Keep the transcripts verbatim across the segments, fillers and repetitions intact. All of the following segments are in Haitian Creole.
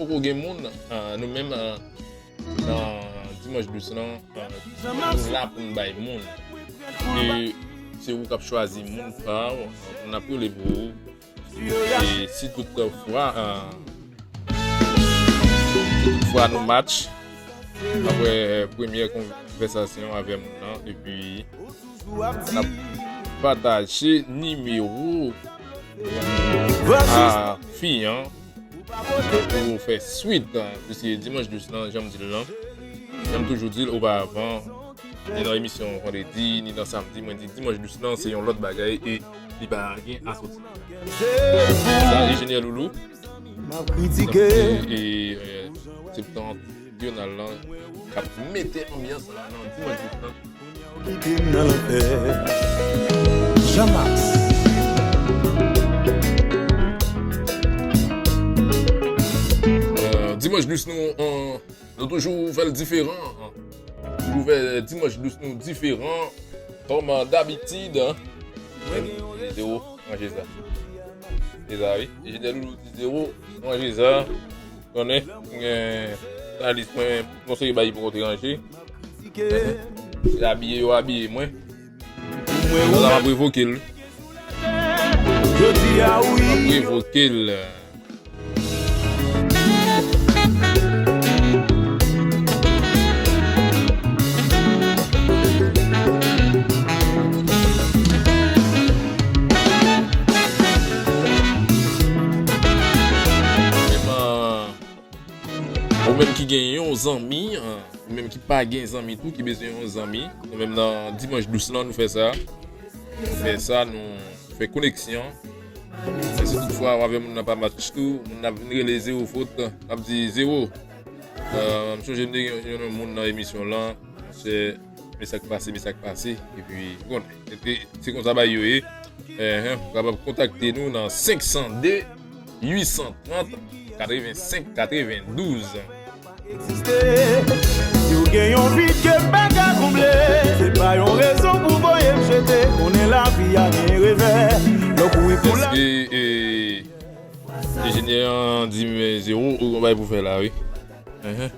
poko gen moun, ah, nou menm, ah, nan Dimanch Dous lan, ah, nou la pou n bay moun. E se ou k ap chwazi moun pa w, n ap rele pou ou. E si tout fwa, ah, si tout fwa nou match, apre premyè konvèsasyon avè moun nan, epi n ap pataje nimewo a fi an pou fè swit, ah, piske Dimanch Dous lan, jan m di l lan, jan m toujou di l oparavan, ni nan emisyon vandredi, ni nan samdi, mwen di Dimanch Dous lan se yon lòt bagay e li pa gen asòti. Sa, Enjenyè Loulou, e, e, e, Septantriyonal lan k ap mete anbyans la nan Dimanch Dous lan. Kite m nan lanfè. Jean Max. Euh, Dimanch Dous nou, euh, nou toujou fè l diferan. Toujou fè Dimanch Dous nou diferan. Kòm, euh, dabitid, hein. Zewo, ranje sa. Se sa, wi. Enjenyè Loulou di zewo, ranje sa. Konnen, gen lalis mwen, yon seri bagay poko te ranje. Abiye yo abiye mwen. Konsa m ap revoke l. M ap revoke l. Ou menm ki gen yon zanmi, ah, ou menm ki pa gen zanmi tou, ki bezwen yon zanmi, nou menm nan Dimanch Dous lan, nou fè sa. Nou fè sa, nou fè koneksyon. Men si toutfwa w avè moun nan pa match tou, moun nan vin rele zewo fot, n ap di zewo. Euh, m sonje m te gen yon moun nan emisyon lan, monchè, men sa k pase, men sa k pase, epi, bon, se konsa bagay yo ye. Enhen, ou kapab kontakte nou nan senk san de, uit san trant, katrevensenk katrevendouz. Si w gen yon vid ke m pa ka konble, se pa yon rezon pou voye m jete. Konnen lavi a gen revè. Lè w kouri pou la. Èske, eh, enjenyè an di m zewo, ou gon bagay pou fè la, wi. Enhen.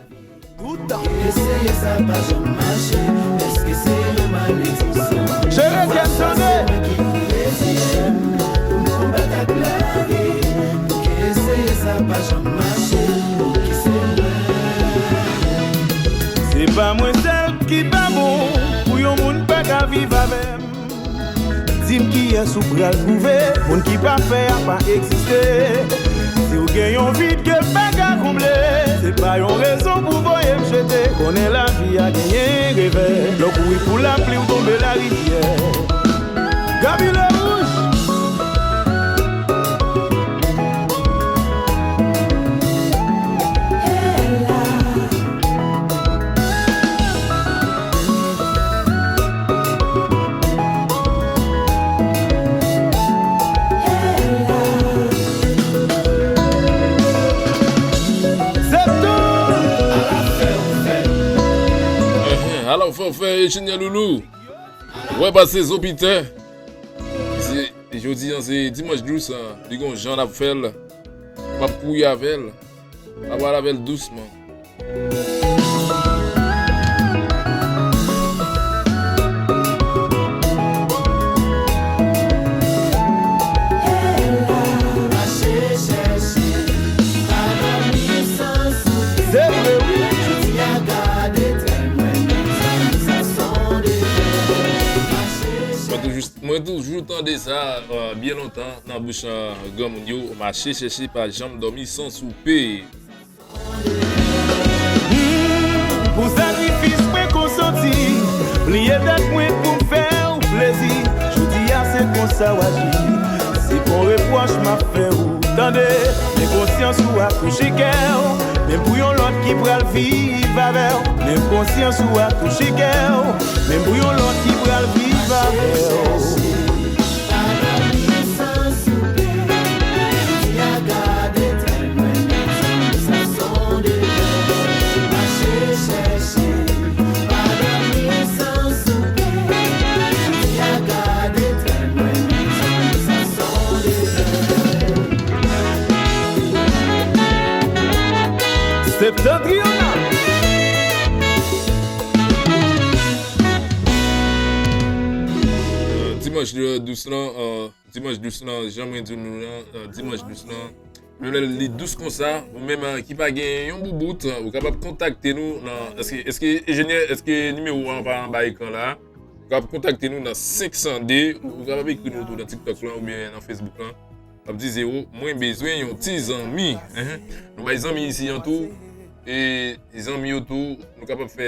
Eseye sa pa janm mache, èske se yon malediksyon? Jere kè m tande. Pou m konbat ak lavi, pou ke eseye sa pa janm mache, pou ki se mwen. Se pa mwen sèl ki pa bon, pou yon moun pa ka viv avè m. Di m kiyès ou pral twouve, moun ki pafè a pa egziste. Si w gen yon vid ke pa ka konble, se pa yon rezon pou voye m jete. Konnen lavi a genyen revè. Lè w kouri pou lapli, w tonbe larivyè. Gaby Lewouch. Enhen, ala w fè w fè, enjenyè Loulou. Wè pase zo pitè. Se, jodi a se Dimanch Dous, li gon jan n ap fè l. M ap kouri avè l. M ap pale avè l dousman. Se vre, wi. Mwen toujou, mwen toujou tande sa, euh, byen lontan nan bouch, euh, granmoun yo, mache chèche pa janm dòmi san soupe. Hmm, pou sakrifis mwen konsanti, bliye tèt mwen pou m fè w plezi. Jodi a se konsa w aji, se pa yon repwòch m ap fè w, tande. Men konsyans ou a touche kè w, menm pou yon lòt ki pral viv avè w. Men konsyans ou a touche kè w, menm pou yon lòt ki pral viv avè w. Septentrional. Dimanch dous lan, euh, dimanch dous lan, jan mwen di nou lan, euh, dimanch dous lan, lè li dous konsa, ou menm, euh, ki pa gen yon boubout, euh, ou kapab kontakte nou nan, èske, èske, enjenyè, èske nimewo a pa anba ekran la? Ou kapab kontakte nou nan senk san de, ou, ou kapab ekri nou tou nan TikTok lan oubyen nan Facebook lan. W ap di zewo, mwen bezwen yon ti zanmi. Enhen. Nou bay zanmi isi an tou. E zanmi yo tou, nou kapab fè,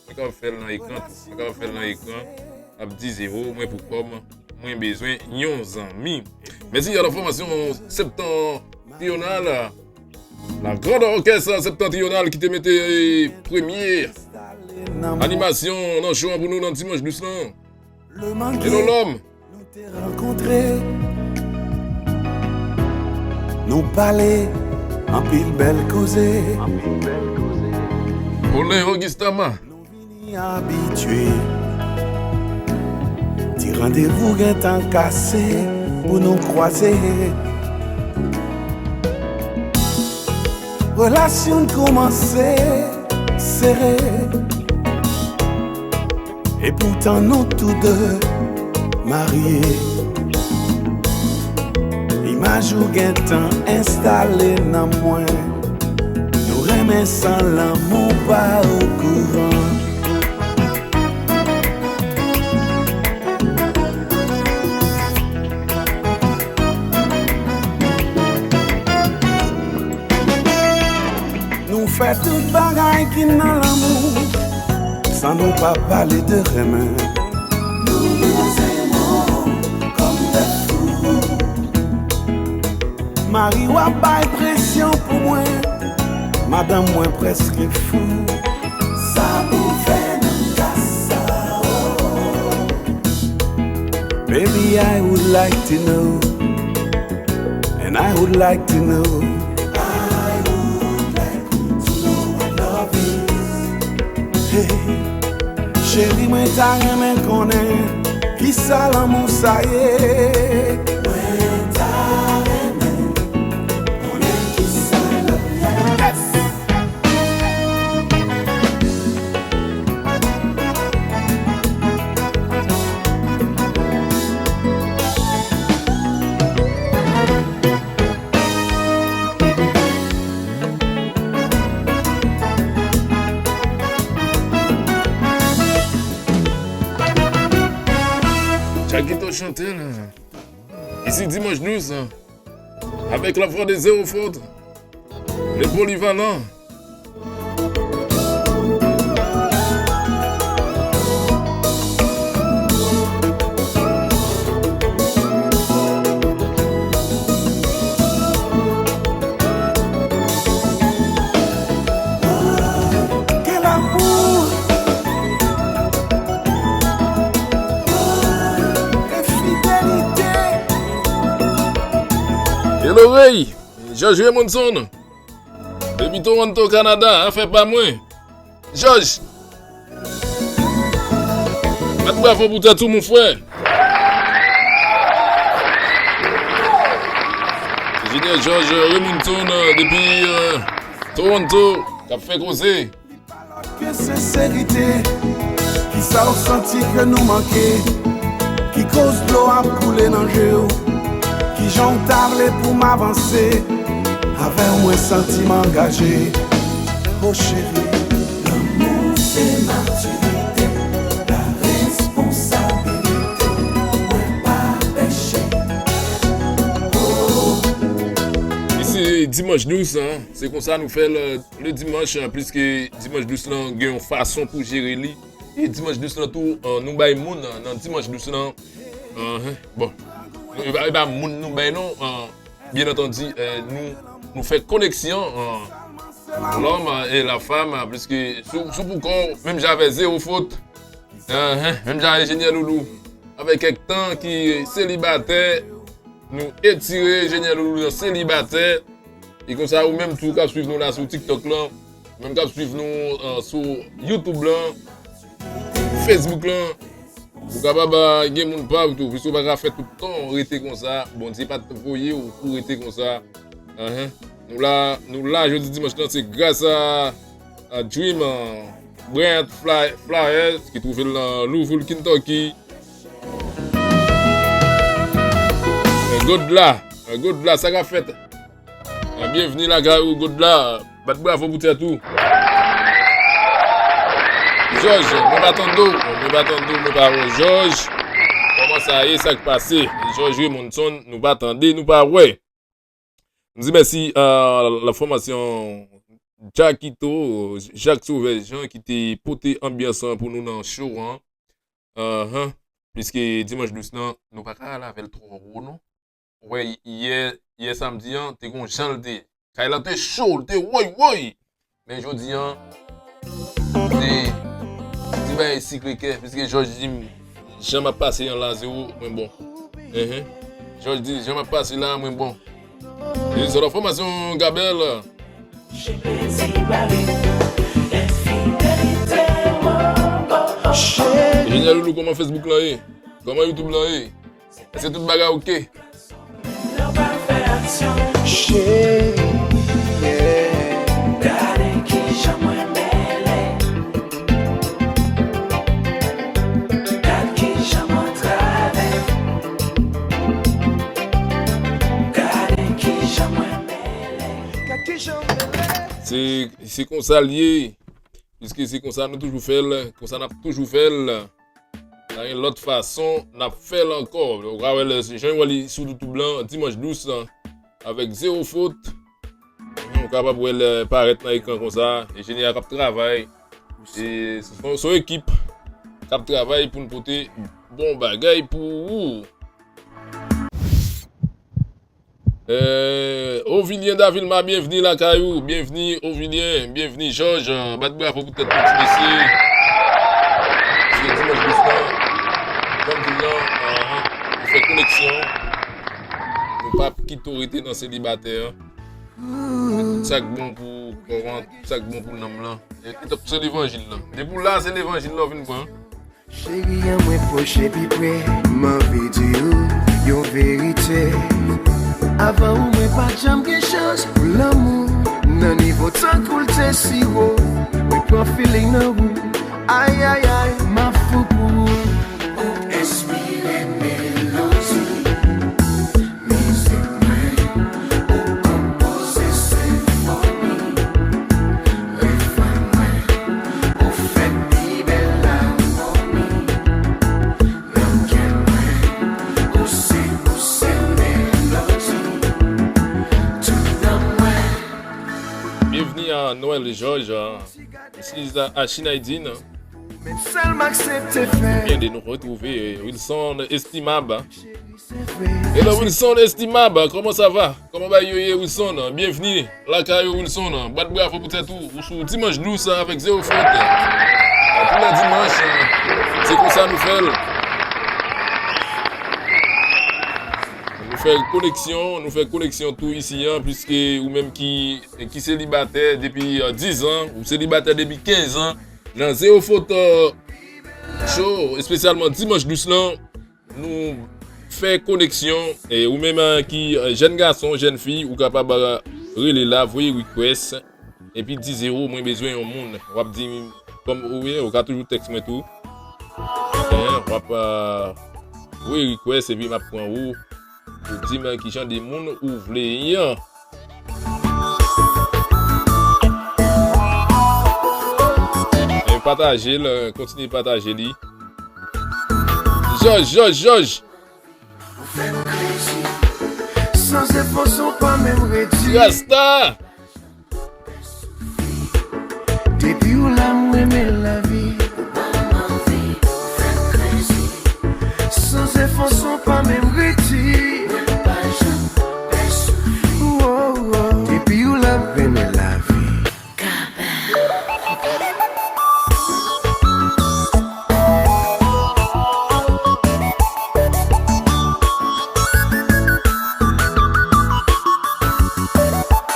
nou kapab fè l nan ekran tou. Nou kapab fè l nan ekran. W ap di zewo, mwen pou kò m, mwen bezwen yon zanmi. Mèsi a la fòmasyon Septentrional. La Grande Orchestre Septentrional ki te mete premye animasyon nan show an pou nou nan dimanch dous lan. Hello, lòm. Nou te rankontre, nou pale anpil bèl koze. Olen Augustama. Ni abitye. Ti randevou gentan kase pou nou kwaze. Relasyon n kòmanse sere. Epoutan nou tou de marye. Imaj ou gentan enstale nan mwen. Nou renmen san lanmou pa okouran. Nou fè tout bagay ki nan lanmou, san nou pa pale de renmen. Nous nous aimons comme des fous. Mari w ap bay presyon pou mwen, madanm mwen prèske fou. Sa pou fè nan kasa, oh. Baby, I would like to know, and I would like to know. I would like to know what love is. Hey, cheri, mwen ta renmen konnen kisa lanmou sa ye. Mwen ta renmen konnen kisa love ye. Yes! Jackito chante la. Isi dimanch dous, hein. Avec la voix de Zéro Faute, le polyvalent. Quel amour, quelle fidélité. Hello Ray, George Raymondson. Depi Toronto, Kanada, afè pa mwen. George! Bat bravo pou tèt ou, mon frè! Enjenyè George Raymondson, euh, depi, euh, Toronto, k ap fè koze. Ke senserite, kisa w santi ke nou manke? Ki koz dlo ap koule nan je w? Kijan w ta vle pou m avanse? Avè w mwen santi m angaje. O cheri, lanmou se matirite, la responsabilite, mwen pa peche. Oh. E se dimanch dous, hein? Se konsa nou fè l, le dimanch, hein, pliske dimanch dous lan gen yon fason pou jere li. E dimanch dous lan tou, euh, nou bay moun, euh, nan dimanch dous lan. Euh, bon. E pa, e pa moun nou bay non. Euh, byen antandi, euh, nou, nou fè koneksyon, euh, lòm, euh, e la fanm, euh, pliske sou, sou pou kò, menm jan avè Zéro Faute. Euh, menm jan enjenyè Loulou. Avè kèk tan ki selibatè, nou etire enjenyè Loulou nan selibatè. E konsa, ou menm tou k ap swiv nou la sou TikTok lan, ou menm k ap swiv nou, euh, sou YouTube lan, Facebook lan, ou kapab, euh, gen moun pa w tou, piske ou pa ka fè tout tan w rete konsa. Bondye pa t voye w pou w rete konsa. Enhen. Nou la, nou la jodi dimanch lan, se gras a, a Dream, a Bryant Fly, Flyers, ki twouve l nan Louisville, Kentucky. Godla, Godla, sa k ap fèt? Byenvni lakay ou, Godla. Bat bravo pou tèt ou. Jòj, mwen pa tande w, mwen pa tande w, mwen pa wè w. Jòj, kòman sa ye, sa k pase? Jòj Raymondson, nou pa tande, nou pa wè. M di mèsi a la fòmasyon Jackito, Jacques Sauveur Jean ki te pote anbyans lan pou nou nan show an. Ahan. Piske dimanch dous lan, nou pa ka al avè l twò wo non. Ou wè, yè, yè samdi an, te gon jan l te ye. Kay lan te cho, l te woy woy. Men jodi an, se ti bagay sikle kè, piske Jòj di m, jan m ap pase an la, zewo, mwen bon. Enhen. Jòj di, jan m ap pase la, mwen bon. E se la fòmasyon Gabel. Enjenyè Loulou, kòman Facebook lan ye? Kòman YouTube lan ye? Èske tout bagay oke? Cheri, yeah. Gade kijan mwen mele. Gad kijan mwen trave. Gade kijan mwen mele. Gad kijan mwen mele. Se, se konsa l ye. Piske se konsa nou toujou fè l, konsa n ap toujou fè l. Pa gen lòt fason n ap fè l ankò. Ou ka wè lè jan w wè li sou YouTube lan, dimanch dous lan, avèk zewo fot. Ou kapab wè l parèt nan ekran konsa. Enjenyè a k ap travay. E se yon, se yon ekip k ap travay pou n pote bon bagay pou ou. Eh, Ovilien Davilma, byenvni lakay ou. Byenvni, Ovilien. Byenvni, Jòj. Bat bravo pou tèt nou, ti mesye. Se dimanch dous lan. Jan m di l lan, ahan, nou fè koneksyon. Nou p ap kite w rete nan selibatè an. Sa k bon pou kò an, sa k bon pou nanm lan. E, e, se levanjil lan. Depi w la, se levanjil lan w vin pran. Cheri an, mwen pwoche pi pre, m anvi di ou yon verite. Avan ou, mwen pa t janm gen chans pou lanmou nan nivo tankou l te si wo. Mwen pran feeling nan ou, ay, ay, ay, m ap fou pou ou. Ou enspire melodi. Mizik mwen, ou konpoze senfoni. Refren mwen, ou fè pi bèl amoni. Nan kè mwen, ou se, ou se melodi. Tout nan mwen. Byenvni a Noël Georges, hein. This is, uh, Ashinaidine. Byen de nou retwouve, eh, Wilson Estimab. Hello Wilson Estimab, kòman sa va? Kòman bagay yo ye Wilson? Byenvni lakay ou Wilson. Bat bravo pou tèt ou. Ou sou dimanch dous avèk zewo fot. Tou lè dimanch, se konsa nou fè l. Nou fè koneksyon, nou fè koneksyon tou isi an, piske ou menm ki, ki selibatè depi, eh, diz an, ou selibatè depi kenz an, nan Zewo Fot, eh, Show, espesyalman dimanch dous lan, nou fè koneksyon. E ou menm, eh, ki, eh, jèn gason, jèn fi, ou kapab, eh, rele la, voye request, epi di Zewo, mwen bezwen yon moun. W ap di, kòm ou ye, ou ka toujou tèks mwen tou. Eh, w ap, eh, voye request, epi m ap pran ou. Ou di m ki jan de moun ou vle an. E pataje l, kontinye pataje li. Jòj, Jòj, Jòj. San efò, san pa menm redi. Rasta. Depi ou la, m renmen lavi. San efò, san pa menm redi. Oh, oh. Depi ou la, m renmen lavi.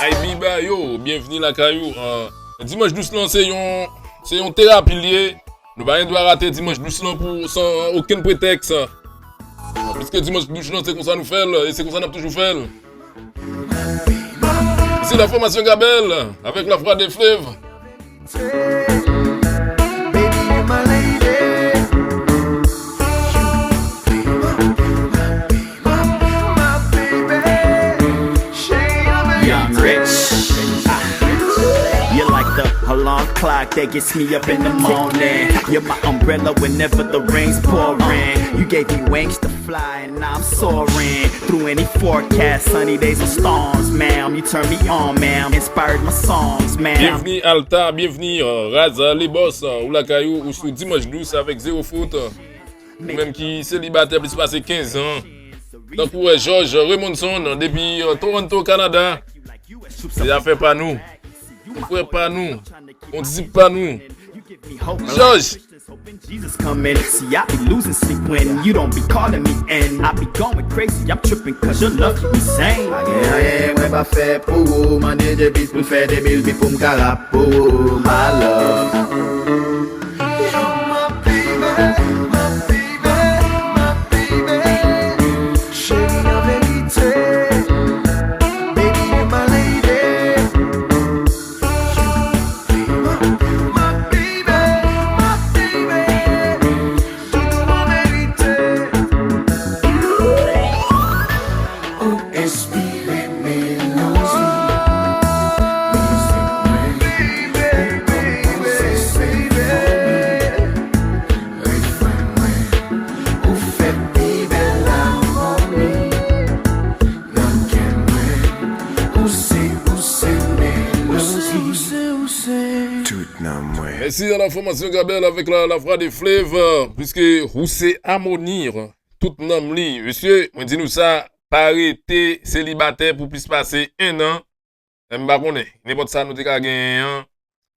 Ay Biba yo, byenvni lakay ou. Ah, dimanch dous lan se yon, se yon terapi l ye. Nou pa gen dwa rate dimanch dous lan pou, san okenn pretèks. Piske dimanch dous lan se konsa nou fè l, e se konsa n ap toujou fè l. C'est la formation Gabel avec la voix des fleuves. Young Rich. You're like the alarm clock that gets me up in the morning. You're my umbrella whenever the rain's pouring. You gave me wings to fly and now I'm soaring. Through any forecast, sunny days or storms, ma'am. You turn me on, ma'am. Inspired my songs, ma'am. Byenvni Alta, byenvni euh, Raza, Lebòs, euh, ou lakay ou, ou sou Dimanch Dous avèk Zewo Fot. Ou menm ki selibatè plis pase kenz an. Tankou wè Jòj Raymondson depi euh, Toronto, Kanada. Se afè pa nou. Yon frè pa nou. Yon disip pa nou. Jòj! Jesus coming. See, I be losing sleep when you don't be calling me, and I be going crazy. I'm tripping cause your love keep me sane. Pa gen anyen mwen pa fè pou ou. Mande de bis pou fè de bil bi pou m ka rap pou ou. My love. Mèsi a la fòmasyon Gabel avèk la, la vwa de Flev, piske ou se amoni tout nanm li. Mesye, mwen di nou sa, pa rete selibatè pou plis pase en an. M pa konnen, nenpòt sa nou te ka genyen an,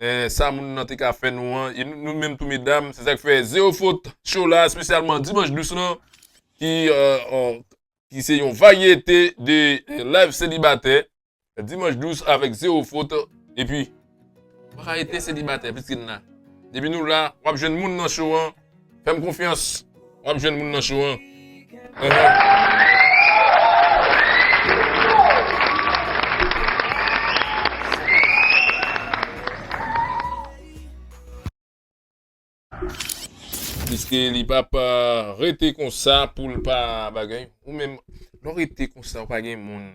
eh, sa moun nan te ka fè nou an, e nou, nou menm tou medam, se sa k fè Zewo Fot Show la, espesyalman Dimanch Dous lan, ki, eh, ki se yon varyete de eh, live selibatè, Dimanch Dous avèk Zewo Fot, epi, pa ka rete selibatè, plis ki n la. Depi nou la, w ap jwenn moun nan show an, fè m konfyans, w ap jwenn moun nan show an. Uhum. Piske li p ap rete konsa pou l pa bagay. Ou menm, lè w rete konsa, ou pa gen moun.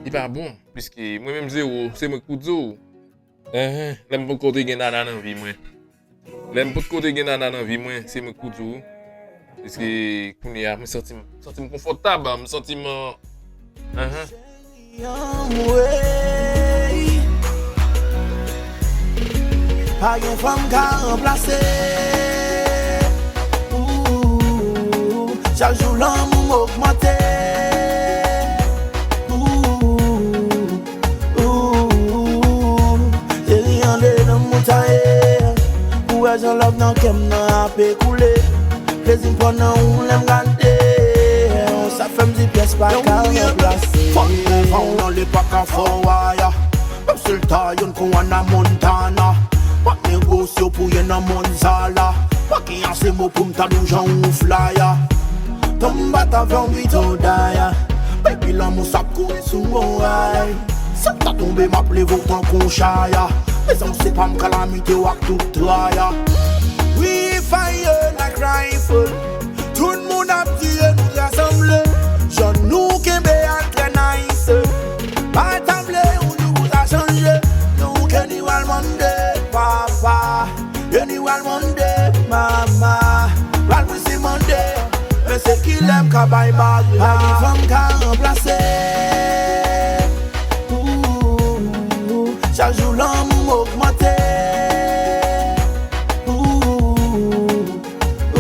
Li pa bon. Piske mwen menm Zewo, se mwen k pou di w. Enhen, lè m potko te gen nana nan vi mwen. Lè m potko te gen nana nan vi mwen, se mwen k pou di w. Piske kounye a, mwen santi m, santi m konfòtab, m santi m, enhen. Pa gen fanm ka ranplase. Ooh, chak jou lanmou m ogmante. Ooh, ooh, cheri, andedan m ou ta ye. Ou wè jan love nan kè m nan ape koule. Plezi m pran nan ou lè m gade w, sa fè m di pyès pa ka ranplase. Fòk devan w nan lepòk a fòwaya. Menm si l ta youn kon Hannah Montana. Pa negosye w pou ye nan monn sa la. Pa gen ase mo pou m ta di w jan ou flaya. Tan m bat avè w pito daya. Baby, lanmou sa ap kouri sou moray. Si w ta tonbe, m ap leve w tankou yon chaya. Mezanmi, se pa m kalamite w ak tout traya. We fire like rifle. Tout moun ap tiye, nou trè sanble. Jan nou kenbe a trè nice. Pa ta vle ou nou pou sa chanje. Nou ke ni wal mande papa. Ke ni wal mande mama. Pral pou si mande. Men se kilè m ka bay mari. Pa gen fanm ka ranplase. Ooh, chak jou lanmou m ogmante. Ooh,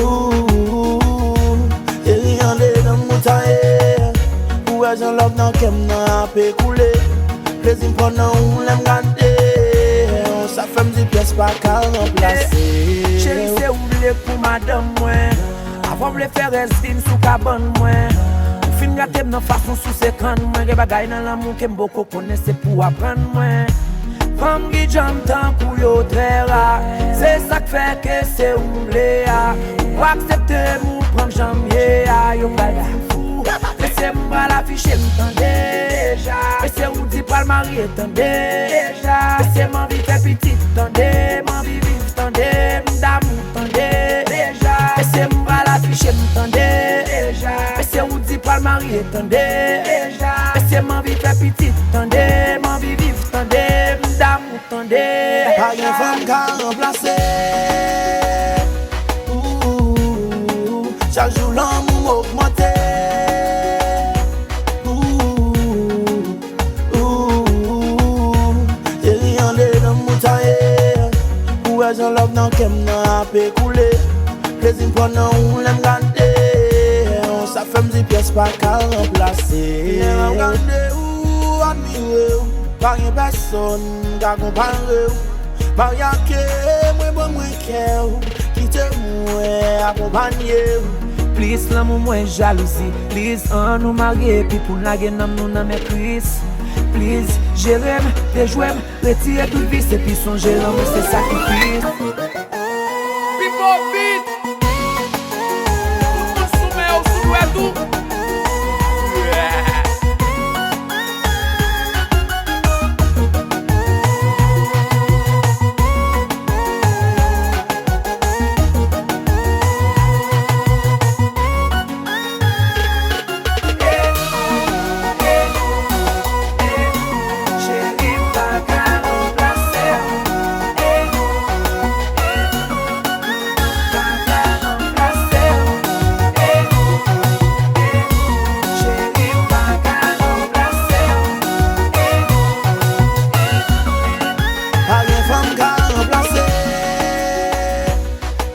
ooh, cheri, andedan m ou ta ye. Ou wè jan love nan kè m nan ape koule. Plezi m pran nan ou lè m gade w, sa fè m di pyès pa ka ranplase. Cheri, se ou m vle pou madanm mwen. Avan w vle fè rès vi m sou kabann mwen. Ou fin gate m nan fason souse kann mwen. Gen bagay nan lanmou ke m poko konnen, se pou w aprann mwen. Fanm ki djanm tankou yo trè ra. Se sa k fè ke se ou m vle a. Ou aksepte m, ou pran m jan m ye a. Yo pral di m fou. Mesye m pral afiche m tande deja. Mesye Roody pral marye tande deja. Mesye m anvi fè pitit tande, m anvi viv tande, m damou tande deja. Mesye m pral afiche m tande deja. Mesye Roody pral marye tande deja. Mesye m anvi fè pitit tande, m anvi viv tande, m damou tande. Pa gen fanm ka ranplase. Ooh, chak jou lanmou m ogmante. Ooh, ooh, cheri andedan m ou ta ye. Ou wè jan love nan kè m nan ape koule. Plezi m pran nan ou lè m gade w. Sa fè m di pyès pa ka ranplase. Lè m ap gade ou, admire w. Pa gen pèsonn ka konpare w. Marye ake mwen, ban mwen kè w. Kite mwen akonpanye w. Plis lanmou, mwens jalouzi. Plis ann nou marye, epi pou n lage nanm nou nan men Kris. Plis jere m, dejwe m, retire tout vis, epi sonje lanmou se sakrifis. Pipo Beat. Tout moun sou men yo, sou dwèt ou. Pa gen fanm ka ranplase.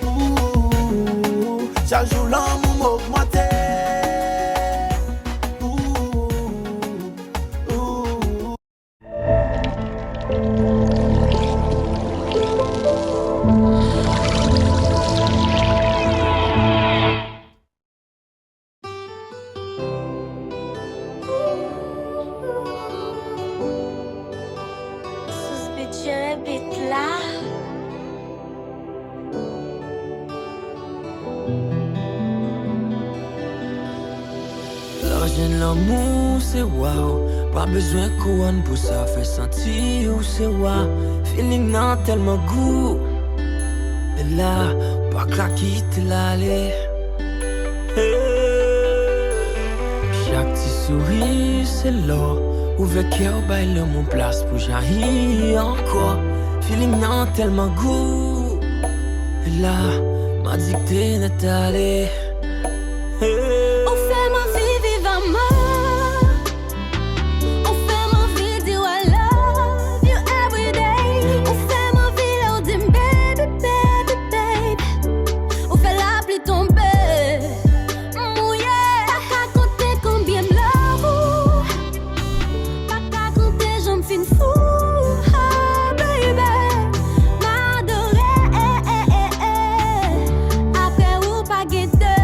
Ooh, chak jou lanmou m ogmante. Ooh, ooh. Suspicion bit la. Lè w jwenn lanmou, se wa w. Pa bezwen kouwòn pou sa fè santi ou se wa. Feeling nan tèlman gou. E la, pa ka kite l ale. Hey. Chak ti souri se lò. Ouvè kè w, bay lanmou plas pou jayi ankò. Feeling nan tèlman gou. E la, m adikte nèt ale. Hey. Ou fè m anvi viv anmou. Ou fè m anvi di w I love you every day. Ou fè m anvi lè w di m baby, baby, baby. Ou fè lapli tonbe, m mouye. Pa ka konte konbyen m love ou. Pa ka konte jan m fin fou, oh baby. M adore, eh, eh, eh, eh. Apre ou pa gen de.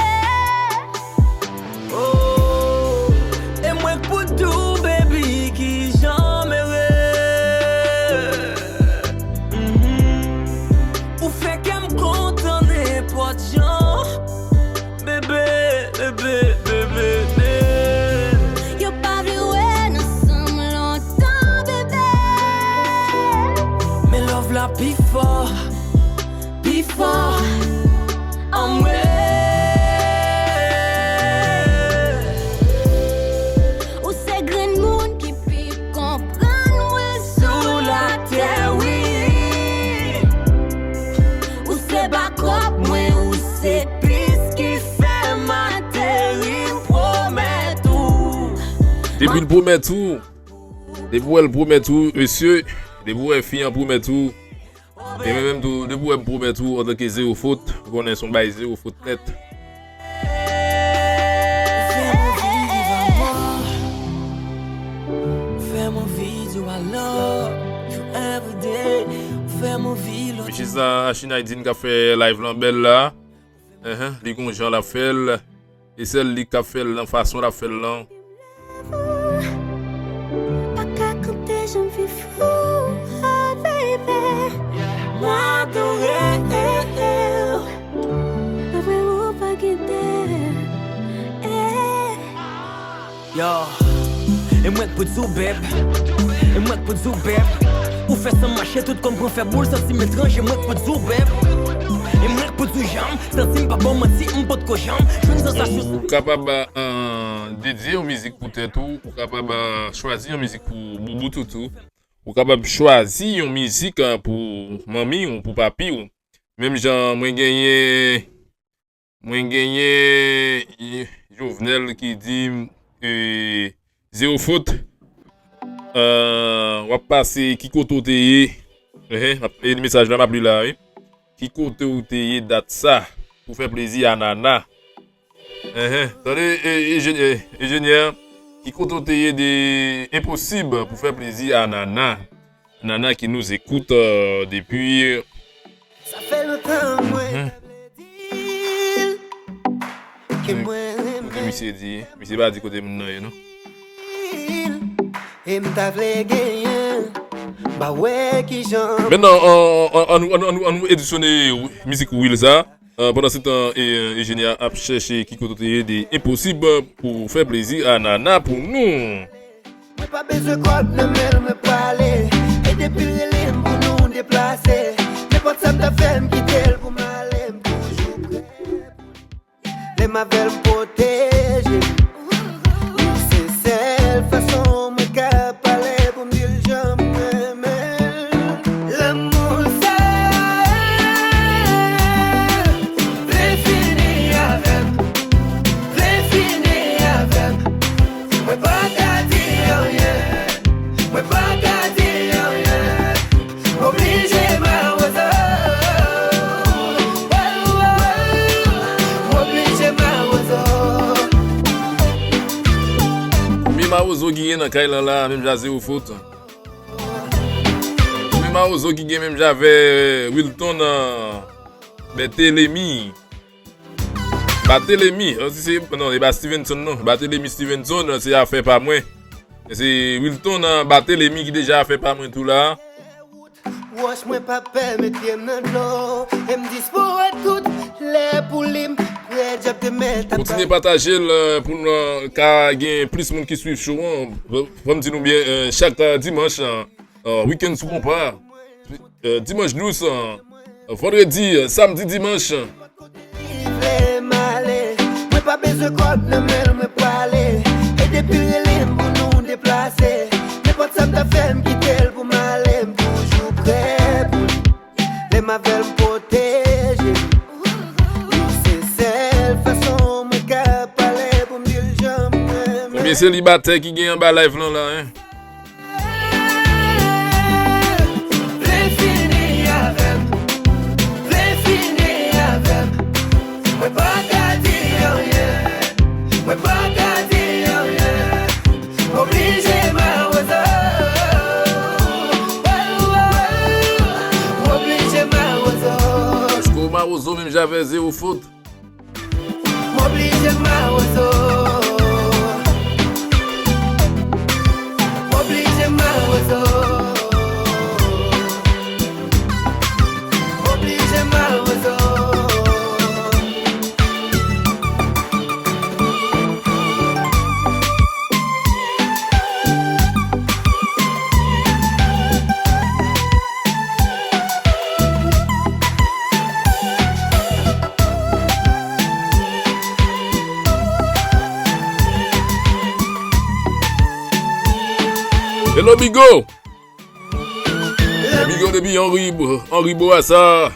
Eh. Oh, e mwen k pou di w, baby, kijan m ere. Mhm. Ou fè kè m kontan nenpòt jan. Bebe, bebe, bebe, bebe. Yo pa vle wè n ansanm lontan, bebe. Men love la pi fò. Pi fò anmwe. Ou se grenn moun ki pi konprann mwen sou latè, wi. Ou se bakòp mwen, ou se pis ki fè m ateri, m pwomèt ou. Depi l pwomèt ou, depi w wè l pwomèt ou, mesye, depi w wè fi an pwomèt ou, e mwen menm tou, depi w wè m pwomèt ou antanke Zewo Fot, ou konnen se yon bagay zewo fot nèt. Fè m anvi di w I love you every day. Fè m anvi lòt. Mesye sa, Ashin Aydin k ap fè live lan bèl la. Enhen, li gon jan l ap fè l. E sèl li k ap fè l nan fason l ap fè l lan. Pa ka konte jan m fin fou, oh baby. M adore. Apre ou pa gen de. E mwen k pou di w bèb. E mwen k pou di w bèb. Ou fè san mache tout kòm pran fè boul santi m etranje mwen k pou di w bèb. E mwen k pou di w janm santi m pa ba w manti m potko janm jwenn sansasyon. Ou kapab dedye yon mizik pou tèt ou, ou kapab chwazi yon mizik pou boubou toutou, ou kapab chwazi yon mizik pou manmi w, pou papi w. Menm jan mwen genyen Mwen genyen Jovenel ki di e, zewo fot. W ap pase ki kote w te ye. Enhen, e mesaj la m ap li la wi. Ki kote w te ye dat sa pou fè plezi a Nana? Enhen, tande e, enjenyè, ki kote w te ye de enposib pou fè plezi a Nana? Nana ki nous écoute depi. Sa fè lontan mwen vle di l ke mwen renmen. Kote misye di? Misye pa di kote moun nan ye non. E m ta vle genyen. M pa wè kijan. Mentnan, ann nou edisyone mizik Will sa. Pandansetan, enjenyè a ap chèche ki kote w te ye de enposib pou fè plezi a Nana pou nou. Mwen pa bezwen kòb nan men l mwen prale. E depi l rele m pou nou deplase. Nenpòt sa m ta fè m kite l pou m ale m toujou prè pou li. Lè m avè l m pwoteje l. Wi se sèl fason mwen ka pale pou m di l jan m renmen l. Lanmou sa vle fini avè m. Vle fini avè m. Mwen pa ka di anyen. Mwen pa ka di anyen. M oblije mawozo. M oblije mawozo. Konbyen mawozo ki gen nan kay lan la menm jan zewo fot? Konbyen mawozo ki gen menm jan avè Wilton Batelemi? Batelemi, non, se pa Stevenson non. Batelemi Stevenson, se afè pa mwen. Se Wilton Batelemi ki deja afè pa mwen tou la. Wòch mwen pa pè met pye m nan dlo. E m dispo a tout lè pou li m prè dyab te mèt ap. Kontinye pataje l pou n ka gen plis moun ki swiv show an. Fò m di nou byen, chak dimanch, Weekend sou konpa. Dimanch dous, vandredi, samdi, dimanch. Mwen pa bezwen kòb nan men l mwen prale. E depi l rele m pou nou deplase. Nenpòt sa m ta fè m kite l pou m ale m toujou prè pou li. Lè m avè l m pwoteje l. Wi se sèl fason mwen ka pale pou m di l jan m renmen l. Konbyen selibatè ki gen anba live lan la, en? Vle fini avè m. Vle fini avè m. Mwen pa ka di anyen. Mwen pa ka di anyen. M oblije mawozo. M oblije mawozo. Èske w mawozo menm jan avè zewo fot? M oblije mawozo. M oblije mawozo. M oblije mawozo. Hello, Bigo! Bigo depi Henri, Henri Bourassa,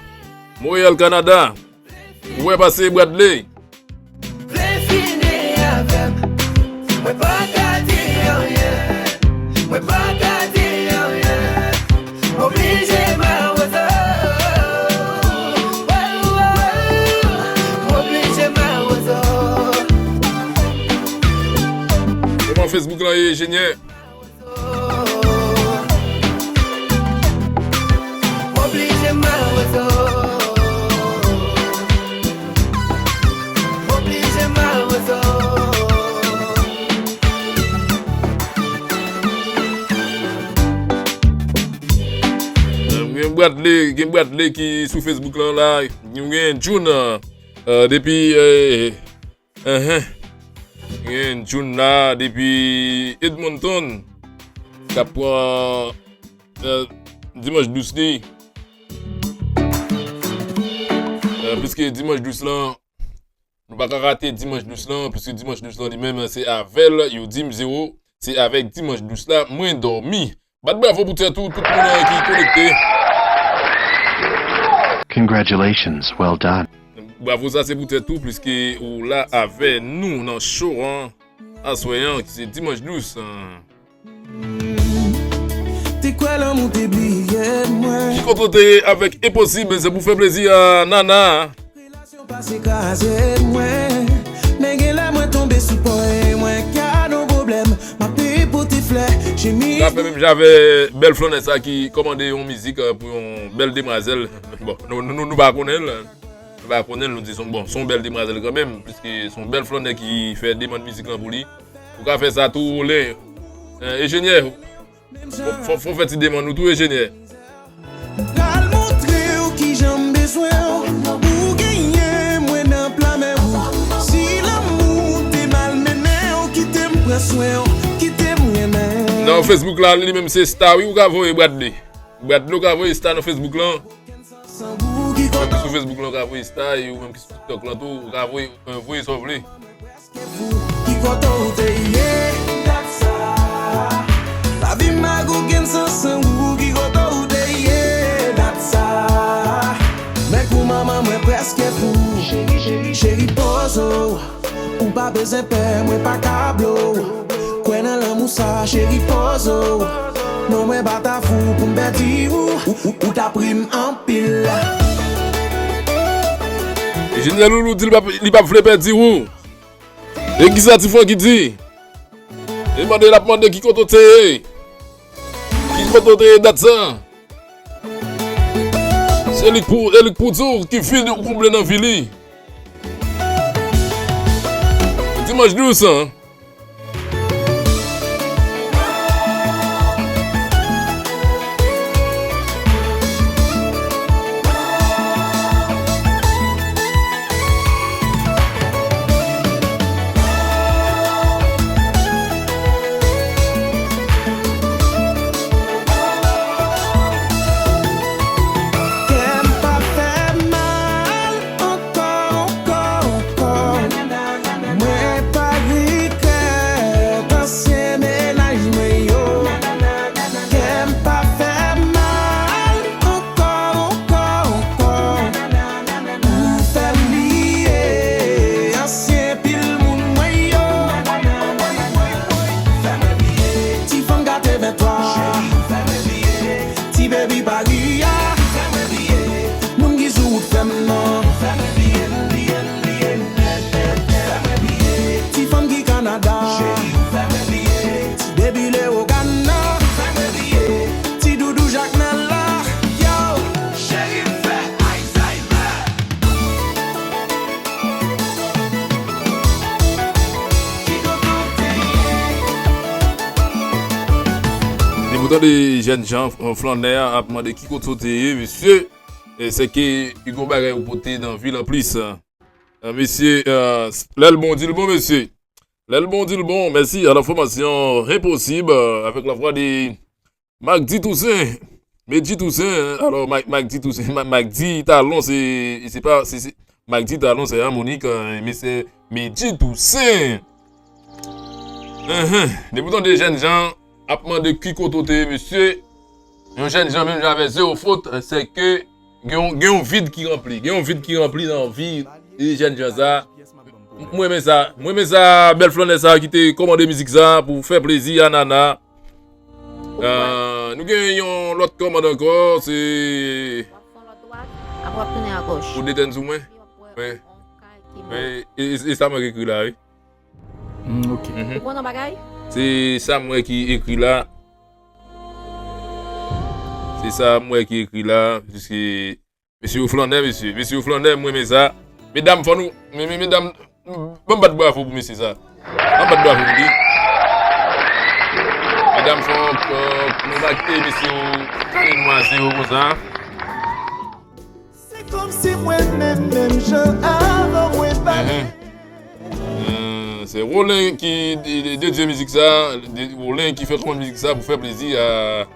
Montréal, Canada. Ou wè pase Bradley. Vle fini avè m. Mwen pa ka di anyen. Mwen pa ka di anyen. M oblije mawozo. M oblije mawozo. Kòman Facebook lan ye, enjenyè? Gen Bradley, gen Bradley ki sou Facebook lan la. Nou gen June, euh, depi, euh, Enhen. Gen Jun la depi Edmonton k ap pran, euh, dimanch dous li. Euh, piske dimanch dous lan, nou pa ka rate dimanch dous lan, piske dimanch dous lan li menm, se avè l, yo di m zewo, se avèk dimanch dous la, mwen dòmi. Bat bravo pou tèt ou, tout moun ki konekte. Congratulations, well done. Bravo, sa se pou tèt ou, piske ou la avè nou nan show an, aswè an, ki se dimanch dous an. Te kwè lanmou te bliye mwen. Ki kote w te ye avèk Enposib, se pou fè plezi a Nana. Relasyon pase kraze mwen. Men gen lè mwen tonbe sou pwen, mwen ka nan pwoblèm. M ap pote flè, chemiz. Sa fè menm jan avè bèl flannè sa ki kòmande yon mizik, euh, pou yon bèl demwazèl. Bon, nou, nou, nou, nou pa konnen l. Nou pa konnen l, nou di se yon, bon, se yon bèl demwazèl kanmenm, piske se yon bèl flannè ki fè demann mizik lan pou li. Ou ka fè sa tou, Len. Euh, enjenyè, fò, fò, fò fè ti demann ou tou, enjenyè. Pral montre w kijan m bezwen w. Ou genyen mwen nan pla men ou. Si lanmou te malmennen w, kite m pran swen w, kite m renmen w. Nan Facebook la, li menm se sta, wi, ou ka voye Bradley. Bradley, ou ka voye sta nan Facebook lan. Ou menm ki sou Facebook lan, ou ka voye sta, e ou menm ki sou TikTok lan tou, ou ka voye, euh, voye sa w vle. Ki kote w te ye? Dat sa. Lavi m pa gen sans san ou, ki kote w te ye? Dat sa. Men pou moman mwen prèske fou. Cheri, cheri, cheri, poze w. Ou pa bezwen pè, mwen pa ka blow. Kwè nan lanmou sa, cheri, poze w. Non, mwen pa ta fou pou m pèdi ou. Ou, ou, ou ta pri m anpil. Enjenyè Loulou di li p ap, li p ap vle pèdi ou. E kisa Ti Francky di? E mande, l ap mande ki kote w te ye. Ki kote w te ye dat sa? Se li k pou, e li k pou di w ki vid ou konble nan vi li. Dimanch dous, hein? Kè m pa fè mal ankò, ankò, ankò. Mwen pa regrèt ansyen mennaj mwen yo. Kè m pa fè mal ankò, ankò, ankò. Ou fè m bliye ansyen pil moun mwen yo. Ti fanm gate ventwa. Ti baby Paris a. Moun ki sou wout fè m nan. Ti fanm ki Kanada. Ti baby Lewogàn nan. Ti doudou Jak nan la. Yo. Cheri m fè Alzheimer. Ki kote w te ye? Depi w tande jènjan, flannè a ap mande ki kote w te ye, mesye. E se ke li gon bagay ou pote nan vi l anplis. Ah, mesye, euh, lè l bon, di l bon, mesye. Lè l bon, di l bon. Mèsi a la fòmasyon Enposib, euh, avèk la vwa de Magdi Toussaint. Medji Toussaint, hein. Alò, Mag-, Magdi Toussaint, Ma-, Magdi Talon, se, se pa, se, se, Magdi Talon, se amònik, euh, men se Medji Toussaint. Enhen. Depi w tande jènjan ap mande ki kote w te ye, mesye. Yon jènjan menm jan avè zewo fot, se ke gen yon, gen yon vid ki ranpli. Gen yon vid ki ranpli nan vi jènjan sa. M-, mwen renmen sa. Mwen renmen sa, bèl flannè sa ki te kòmande mizik sa pou fè plezi a Nana. Euh, nou gen yon lòt kòmand ankò, se... W ap fè yon lòt dwat, apre w ap tounen agòch. Ou detèn sou mwen? Wi. Wi, e, e, e sa mwen ki ekri la, wi. Mm, ok. Mhm. Ou konn yon bagay? Se sa mwen ki ekri la. Se sa mwen ki ekri la, piske mesye yo flannè, mesye. Mesye yo flannè, mwen renmen sa. Medam, fò nou, me-, me-, medam, ban m bat bravo pou mesye sa. Ban m bat bravo pou li. Medam, fò, euh, nou pa kite mesye yo kale nou a zewo konsa. Se kòmsi mwen menm, menm jan avan mwen pa... Enhen. Euh, Se Rolen ki de- de- dedye mizik sa, de- Rolen ki fè kòmand mizik sa pou fè plezi a.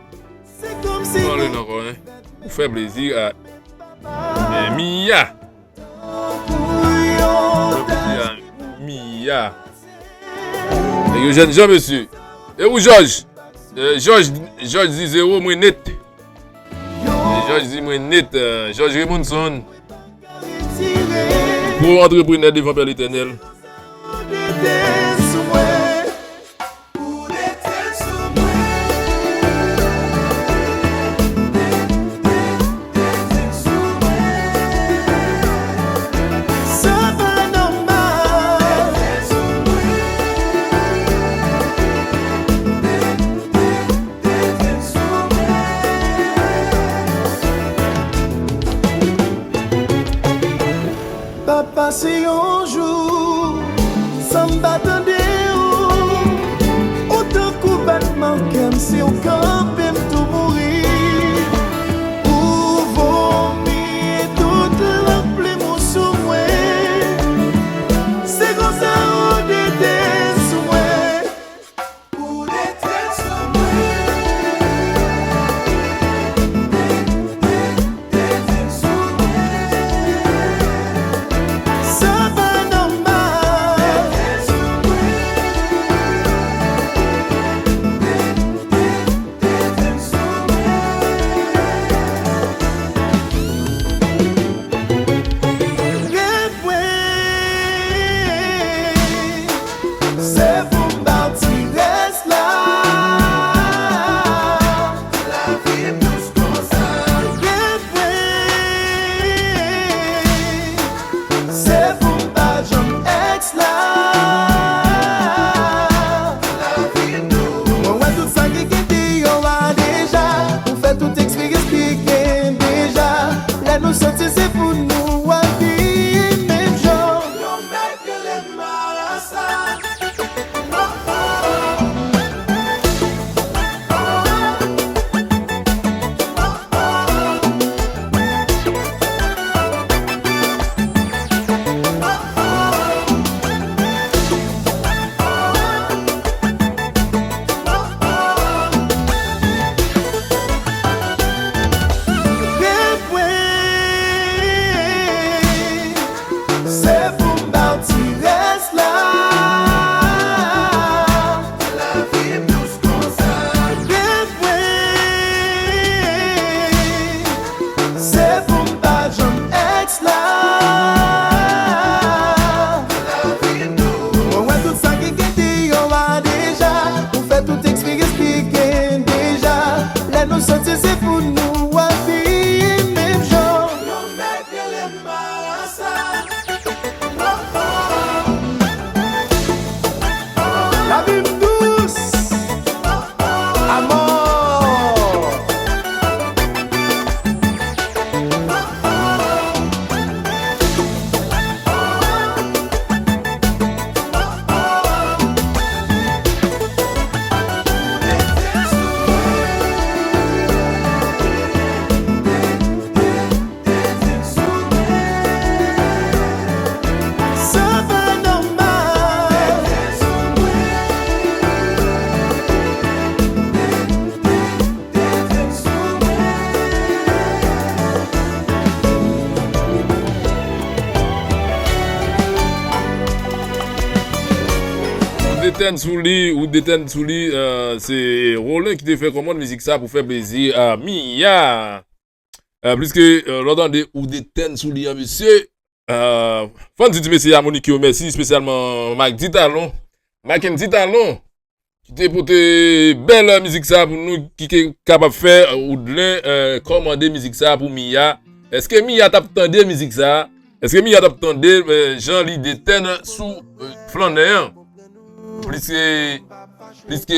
Rolen ankò, hein. Pou fè plezi a. Eh, Mia. Mia. Nèg yo jèn jan, mesye. E ou, Jòj? Eh, Jòj, Jòj di zewo, mwen nèt. E Jòj di mwen nèt, eh, Jòj Raymondson. Gwo antreprenè devan Pè Letènèl. Pa pase yon jou san m pa tande w. Ou tankou batman kè m, si w kanpe m tou mouri. Ou vomi tout laplim ou sou mwen. Se konsa ou dete sou mwen. Se pou m ba w ti rès la. Lavi m dous konsa. Refren. Se pou m pa janm èks la. Lavi m dous. Mwen wè tout sa ki gen deyò a deja. Ou fè tout eksperyans ki gen deja. Lè nou soti se pou nou abiye menm jan. Yo mèt rele m marasa. Se pou m ba w ti rès la. Lavi m dous konsa. Refren. Se pou m pa janm èks la. Lavi m dous. Mwen wè tout sa ki gen deyò a deja. Ou fè tout eksperyans ki gen deja. Lè nou soti se pou nou abiye menm jan. Yo mèt rele m marasa. Lavi m dous. Amò. Ou detenn sou li, ou detenn sou li, euh, se Rolen ki te fè kòmand mizik sa pou fè plezi a Mia. Euh, pliske, euh, lè w tande ou detenn sou li an, mesye, euh, fò n di ti mesye a Monique yo mèsi, espesyalman Mackendy Talon. Mackendy Talon, ki te pote bèl mizik sa pou nou, ki te kapab fè, euh, Woodlen, euh, kòmande mizik sa pou Mia. Èske Mia t ap tande mizik sa? Èske Mia t ap tande, euh, jan li detenn sou, euh, flannè an? Pliske, pliske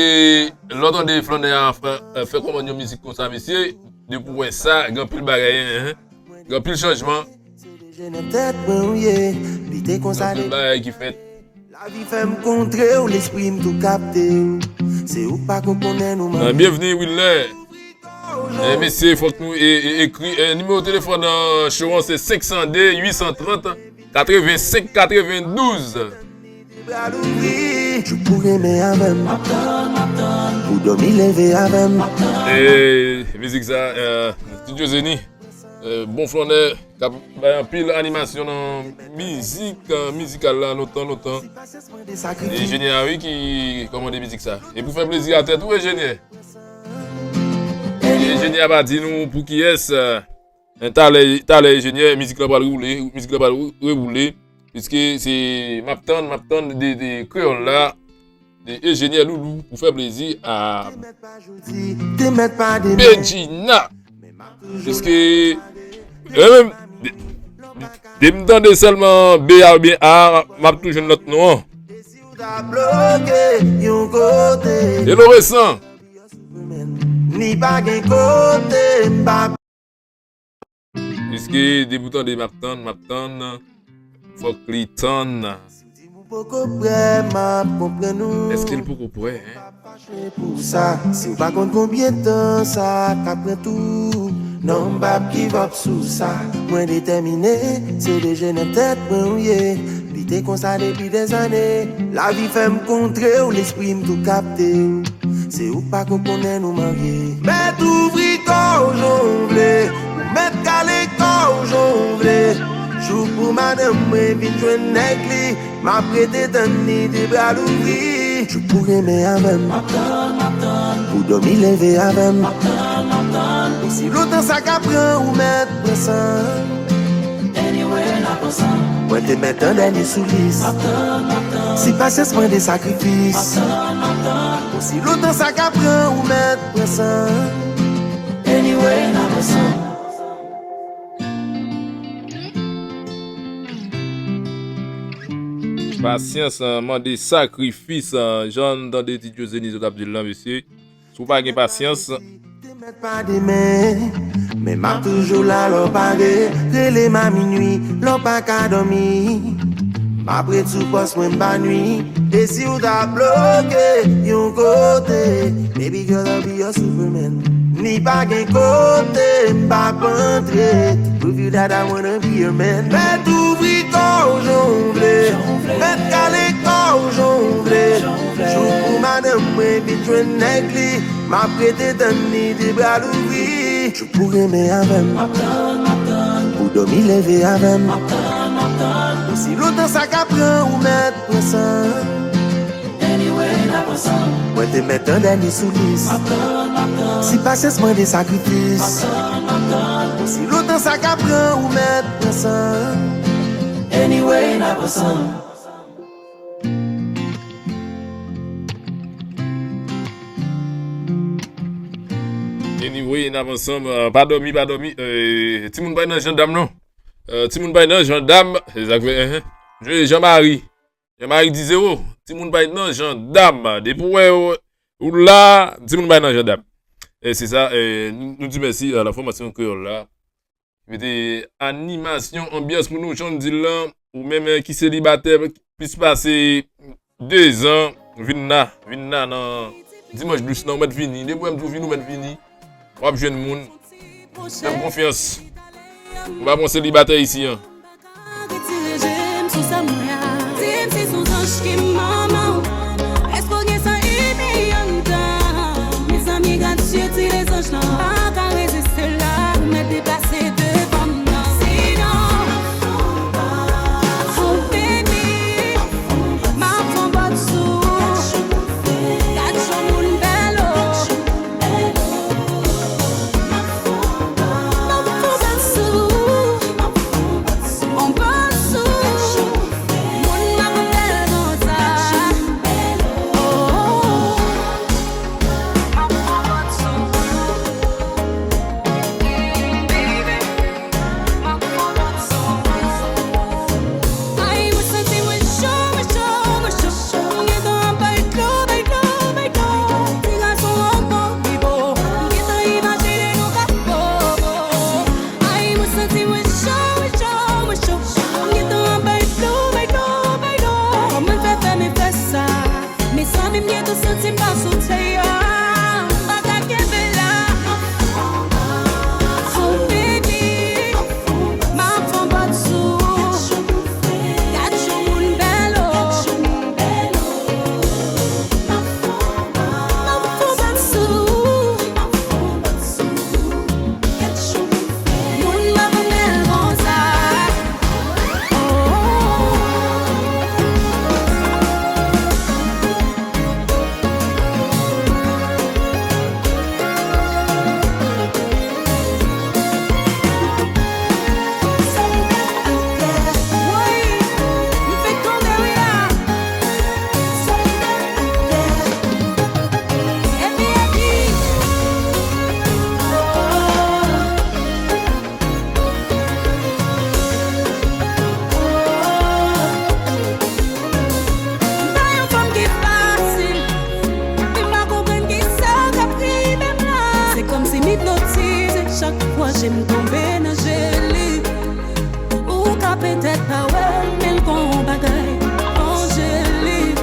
lè w tande flannè a fè, fè kòmand yon mizik konsa, mesye, depi w wè sa, gen anpil bagay, hein, hein. Gen anpil chanjman. Se deje nan tèt mwen ou ye, li te konsa. Gen anpil bagay ki fèt. Lavi fè m kontre w, lespri m tou kapte w. Se ou k pa ko konnen nou manke. Byenvni, Wilner. Eh, mesye, fòk nou e, e, ekri, eh, nimewo telefòn, eh, show an se senk san de, uit san trant, katrevensenk katrevendouz. Bra louvri, jou pou renmen avè m. Pou dòmi leve avè m. E mizik sa, euh, Studio Zeni, euh, bon flannè, k ap bay anpil animasyon nan mizik, euh, mizikal la, lontan, lontan. Enjenyè a wi ki kòmande mizik sa. E pou fè plezi a tèt ou, enjenyè. Enjenyè a pa di nou pou kiyès, euh, talè, talè enjenyè, mizik la pral woule, mizik la pral rewoule, piske se m ap tann, m ap tann de, de kreyòl la, de enjenyè Loulou pou fè plezi a Bedjina. Piske, e menm, de, de, de m tande sèlman B A oubyen A, m ap tou jwenn lòt non an. Hello Resan. Ni pa gen kote m pa. Piske depi w tande m ap tann, m ap tann, fòk li tann. Si w di m ou poko prè, m ap konprann ou. Èske l poko prè, en? Fache pou sa, si w pa konn konbyen tan sa ka pran tou. Non, m p ap give up sou sa. Mwen detèmine, se deje nan tèt mwen ou ye. Li te konsa depi dèzane. Lavi fè m kontre w, lespri m tou kapte w. Se ou k pa ko konnen nou marye. Mèt ouvri kò w jan w vle, ou mèt kale kò w jan w vle. Jou pou madanm mwen vin jwenn nèg li, m ap rete tann li de bra louvri. Jou pou renmen avè m, pou dòmi leve avè m. Osi lontan sa ka pran ou mèt pran san. Mwen te mèt an dènye sou lis. Si pasyans mande sakrifis. Osi lontan sa ka pran ou mèt pran san. Anyway, n ap ansanm. Pasyans, euh, mande sakrifis, euh, jan n tande Ti Djo Zeni zòt ap di l lan, mesye. Si w pa gen pasyans. Te mèt pa demen, men m ap toujou la lè w pare. Rele m a minui, lè w pa ka dòmi. M ap ret sou pòs mwen m pa nui. E si w ta bloke yon kote, baby girl, I'll be your superman. Ni pa gen kote m p ap antre. Prove you that I wanna be your man. Mèt ouvri kò w jan w vle. Mèt kale kò w jan w vle. Jou pou madanm mwen vin jwenn nèg li. M ap rete tann li de bra louvri. Jou pou renmen avè m. Pou dòmi leve avè m. Osi lontan sa ka pran ou mèt pran san. Anyway, n ap ansanm. Mwen te mèt an dènye sou lis. Si pasyans mande sakrifis. Osi lontan sa ka pran ou mèt pran san. Anyway, n ap ansanm. Anyway, n ap ansanm. Euh, pa dòmi, pa dòmi. Euh, timoun pa nan jandam non. Euh, timoun pa nan jandam. Se sa k fè, hein. Jean Marie. Jean Marie di zewo. Timoun pa nan jandam. Depi w wè ou, ou la, timoun pa nan jandam. E se sa, euh, nou, nou di mèsi a la fòmasyon kreyòl la. Mete animasyon, anbyans pou nou, jan n di l lan, ou menm, eh, ki selibatè plis pase de zan, vin la, vin la nan dimanch dous lan, ou mèt vini. Depi w wè m di w vini, ou mèt vini. W ap jwenn moun. Fè m konfyans. M pa bon selibatè isi an. Retire je m sou sa mwen a. Di m si se yon zanj ki manman w. Èske w gen san imi anndan? Mezanmi, gad je ti lezanj lan. Pa ka reziste la. Ou mèt deplase devan m nan. Sinon, ou beni. M ap fè yon bòt sou ou. Gad jan moun bèl o. M ap fè yon bòt sou ou. Yon bòt sou ou. Moun m ap fè konsa. Panche m tonbe nan je li. Ou ka petèt pa wè l, men l gon bagay Anjeli.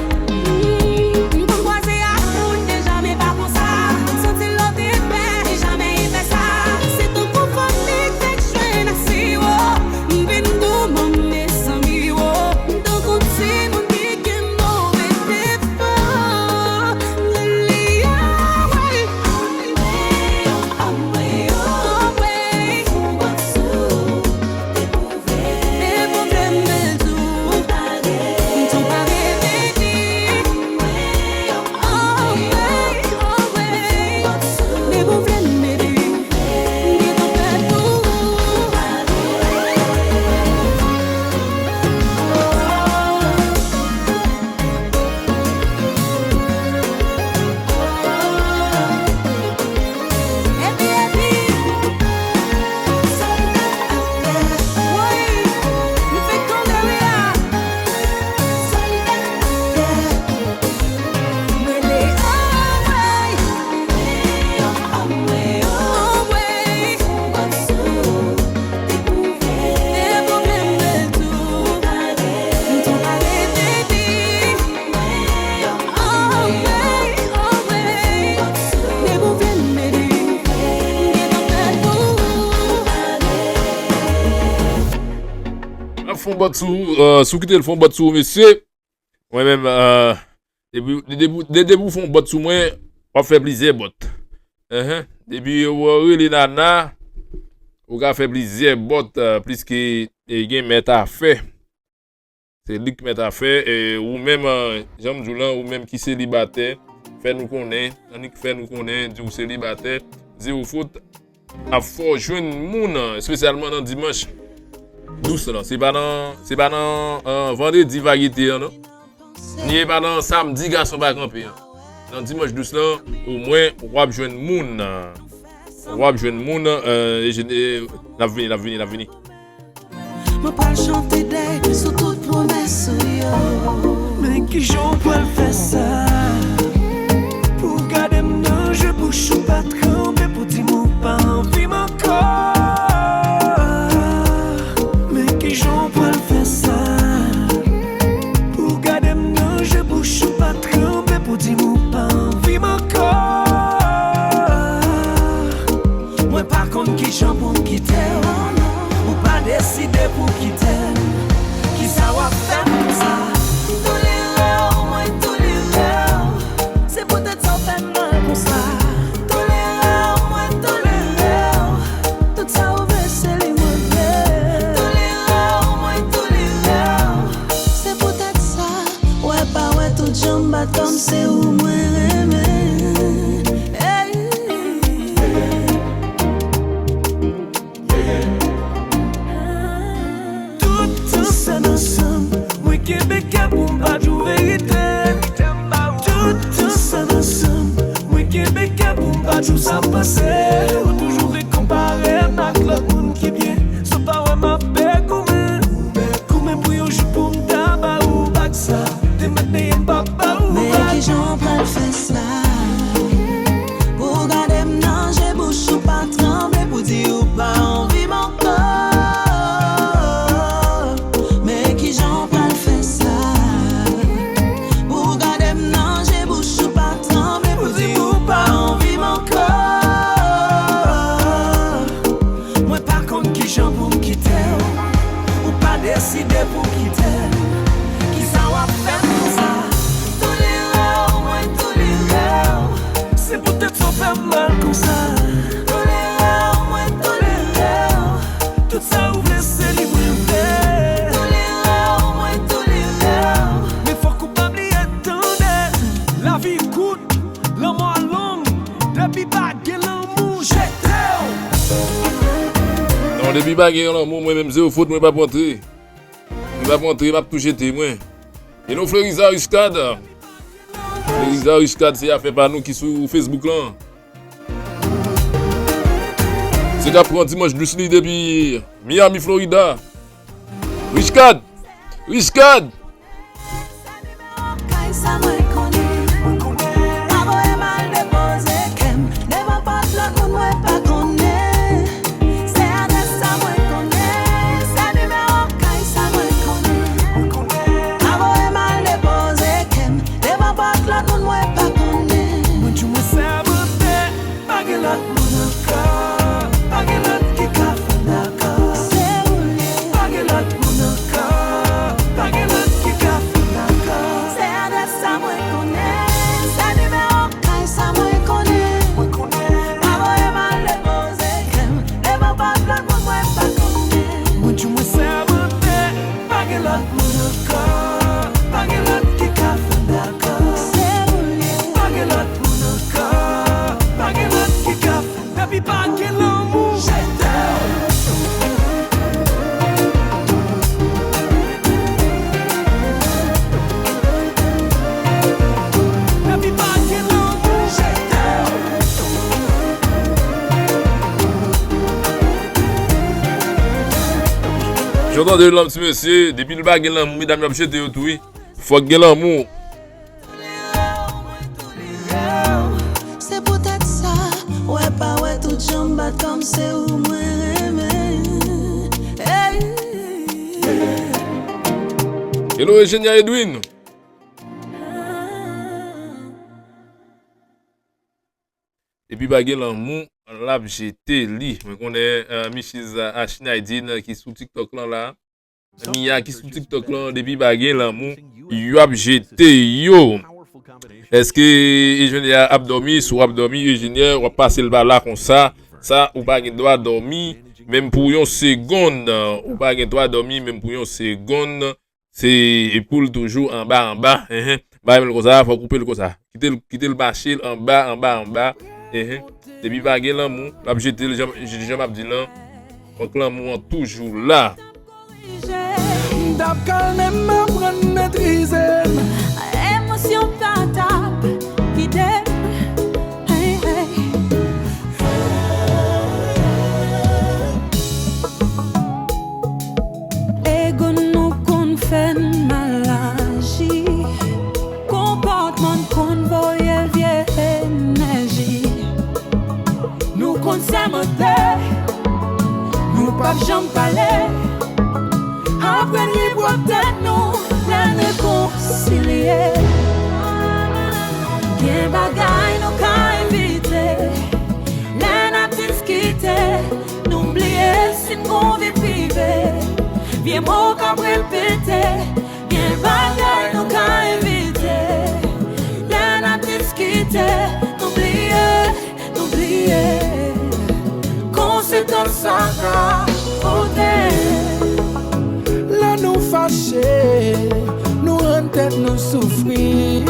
M konn kwaze ak moun deja, men pa konsa. M santi l lòt efè deja, men efè sa se tankou fòm li fèk jwenn ak siwo. M vin goumen mezanmi wo. M tankou timoun ki gen move defo. Li, li, ah, wi. Ap fè yon bòt sou, euh, si w kite l fè yon bòt sou ou, mesye. Mwen menm, euh, depi, depi, depi w fè yon bòt sou mwen, w ap fè plizyè bòt. Enhen. Depi w rele Nana, ou ka fè plizyè bòt, euh, pliske, e, gen mèt afè. Se li k mèt afè, e, ou menm, euh, jan m di w lan, ou menm ki selibatè, fè nou konnen, annik fè nou konnen, di w selibatè, di w fout, ap fè w jwenn moun, espesyalman nan dimanch dous lan. Se pa nan, se pa nan, euh, vandredi varyete an, non. Ni e pa nan samdi gason pa kanpe an. Nan dimanch dous lan, omwen, w ap jwenn moun. W ap jwenn moun, euh, e je, e, l ap vini, l ap vini, l ap vini. Mwen pral chante dèy sou tout pwomès ou yo. Men kijan w pral fè sa? Pou w gade m nan je, bouch ou pa tranble pou di m ou pa anvi m ankò. Men kijan w pral fè sa? Pou w gade m nan je, bouch ou pa tranble pou di m ou pa anvi m ankò. Mwen pa konn kijan pou m kite w. Ou pa deside pou kite m. Kisa w ap fè m konsa? M tolere w, mwen tolere w. Se poutèt sa w fè m mal konsa. M tolere w, mwen tolere w. Tout sa ou vle, se li mwen vle. M tolere w, mwen tolere w. Se poutèt sa, wè pa wè, tout jan m bat kò m, se ou mwen renmen. Ey. Tout tan sa n ansanm, mwen kenbe kè pou m pa di w verite. Tout tan sa n ansanm, mwen kenbe kè pou m pa di w sa m panse. Ou toujou vle konpare m ak lòt moun ki byen. Sa w pa wè m ape goumen. Goumen pou yon jou pou m ta ba ou bag sa. Te mèt peye m pa ba ou bag. Men kijan w pral fè sa? Pou w gade m nan je, bouch ou pa tranble pou di ou pa anvi m ankò. Men kijan w pral fè sa? Pou w gade m nan je, bouch ou pa tranble pou di ou pa anvi m ankò. Mwen pa konn kijan pou m kite w. Ou pa deside pou kite m. Kisa w ap fè m konsa? M tolere w, mwen tolere w. Se poutèt sa w fè m mal konsa. M tolere w, mwen tolere w. Tout sa ou vle, se li mwen vle. M tolere w, mwen tolere w. Men fòk ou pa bliye tande. Lavi kout, lanmò a long. Depi pa gen lanmou, jete w. Non, depi pa gen lanmou, mwen menm, zewo fot, mwen p ap rantre. Mwen p ap rantre, m ap tou jete, mwen. E nou, Fleriza Riskad. Fleriza Riskad, se afè pa nou ki sou Facebook lan. Se k ap pran dimanch dous li depi Miami, Florida. Riskad! Riskad! Kay sa mwen konnen. Pa voye m al depoze kè m devan pòt lòt moun mwen pa konnen. Kontan de lanm ti mesye, depi l pa gen lanmou, medam yo ap jete yo tou wi. Fòk gen lanmou. Se poutèt sa, wè pa wè tout jan m bat kò m se ou mwen renmen. Hey. Hello, Eugenia Edwin. Epi pa gen lanmou, l ap jete li. Mwen konnen uh, Michis Ashnaidin ki sou TikTok lan la. Mia ki sou TikTok lan, depi pa gen lanmou, yo ap jete yo. Èske Eugenia ap dòmi? Si w ap dòmi, Eugenia, w ap pase l pa la konsa. Sa, ou pa gen dwa dòmi, menm pou yon segonn. Ou pa gen dwa dòmi, menm pou yon segonn. Se pou l toujou anba, anba. Enhen. Bay men l konsa, fò w koupe l konsa. Kite l, kite l mache l anba, anba, anba. Enhen. Depi pa gen lanmou, l ap jete l, jan, jan m ap di l lan. Fòk lanmou an toujou la. M t ap kalme m, aprann metrize m. Emosyon pa t ap kite m. Hey, hey. Ego nou konn fè n mal aji. Konpòtman n konn voye vye enèji. Nou konn sèmante, nou p ap janm pale. Aprann li pwòp tèt nou, lè n rekonsilye. Gen bagay nou ka evite, lè n ap diskite, nou bliye si n gon vi prive. Vye mo k ap repete, gen bagay nou ka evite, lè n ap diskite, nou bliye. Nou bliye konsekans sa ka pote. Lè nou fache, nou rann tèt nou soufri.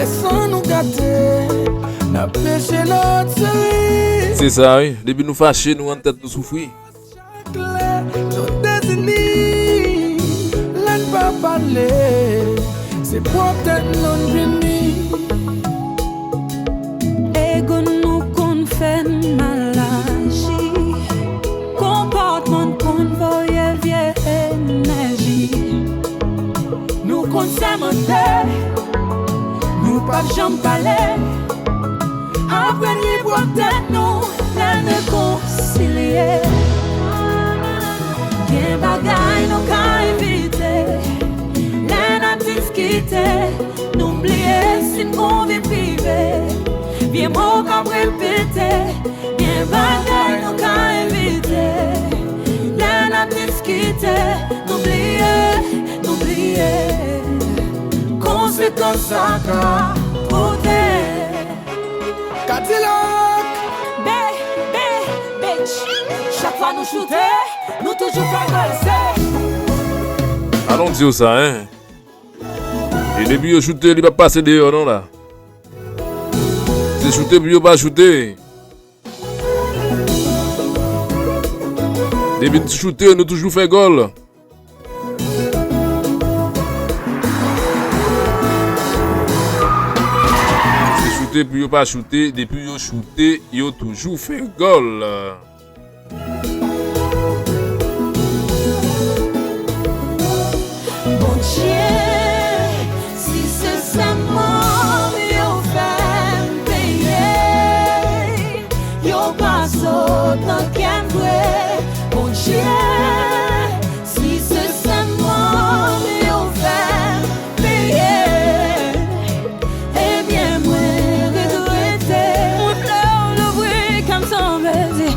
E san nou gate, n ap peche lòt seri. Se sa, wi. Depi nou fache, nou rann tèt nou soufri. Chak lè nou dezini, lè n pa pale, se pwòp tèt nou n pini. Ego nou konn fè n mal aji. Konpòtman n konn voye vye enèji. Nou konn sèmante, nou p ap janm pale. Aprann li pwòp tèt nou, lè n rekonsilye. Gen bagay nou ka evite, lè n ap diskite, nou bliye si n gon vi prive. Vye mo k ap repete, gen bagay nou ka evite, lè n ap diskite, nou bliye, nou bliye konsekans sa ka pote. Kadilak! Be, be, bitch. Chak fwa nou choute, nou toujou fè gòl, se. Alon di w sa, en. E depi yo choute, li p ap pase deyò non la. Se choute pou yo pa choute. Depi n choute, nou toujou fè gòl. Se choute pou yo pa choute, depi yo choute, yo toujou fè gòl. Bondye, si se sèman yo fè m peye, yo pa sot nan kè m vre. Bondye, si se sèman yo fè m peye, ebyen mwen regrete. Mwen vle w louvri kè m san plezi.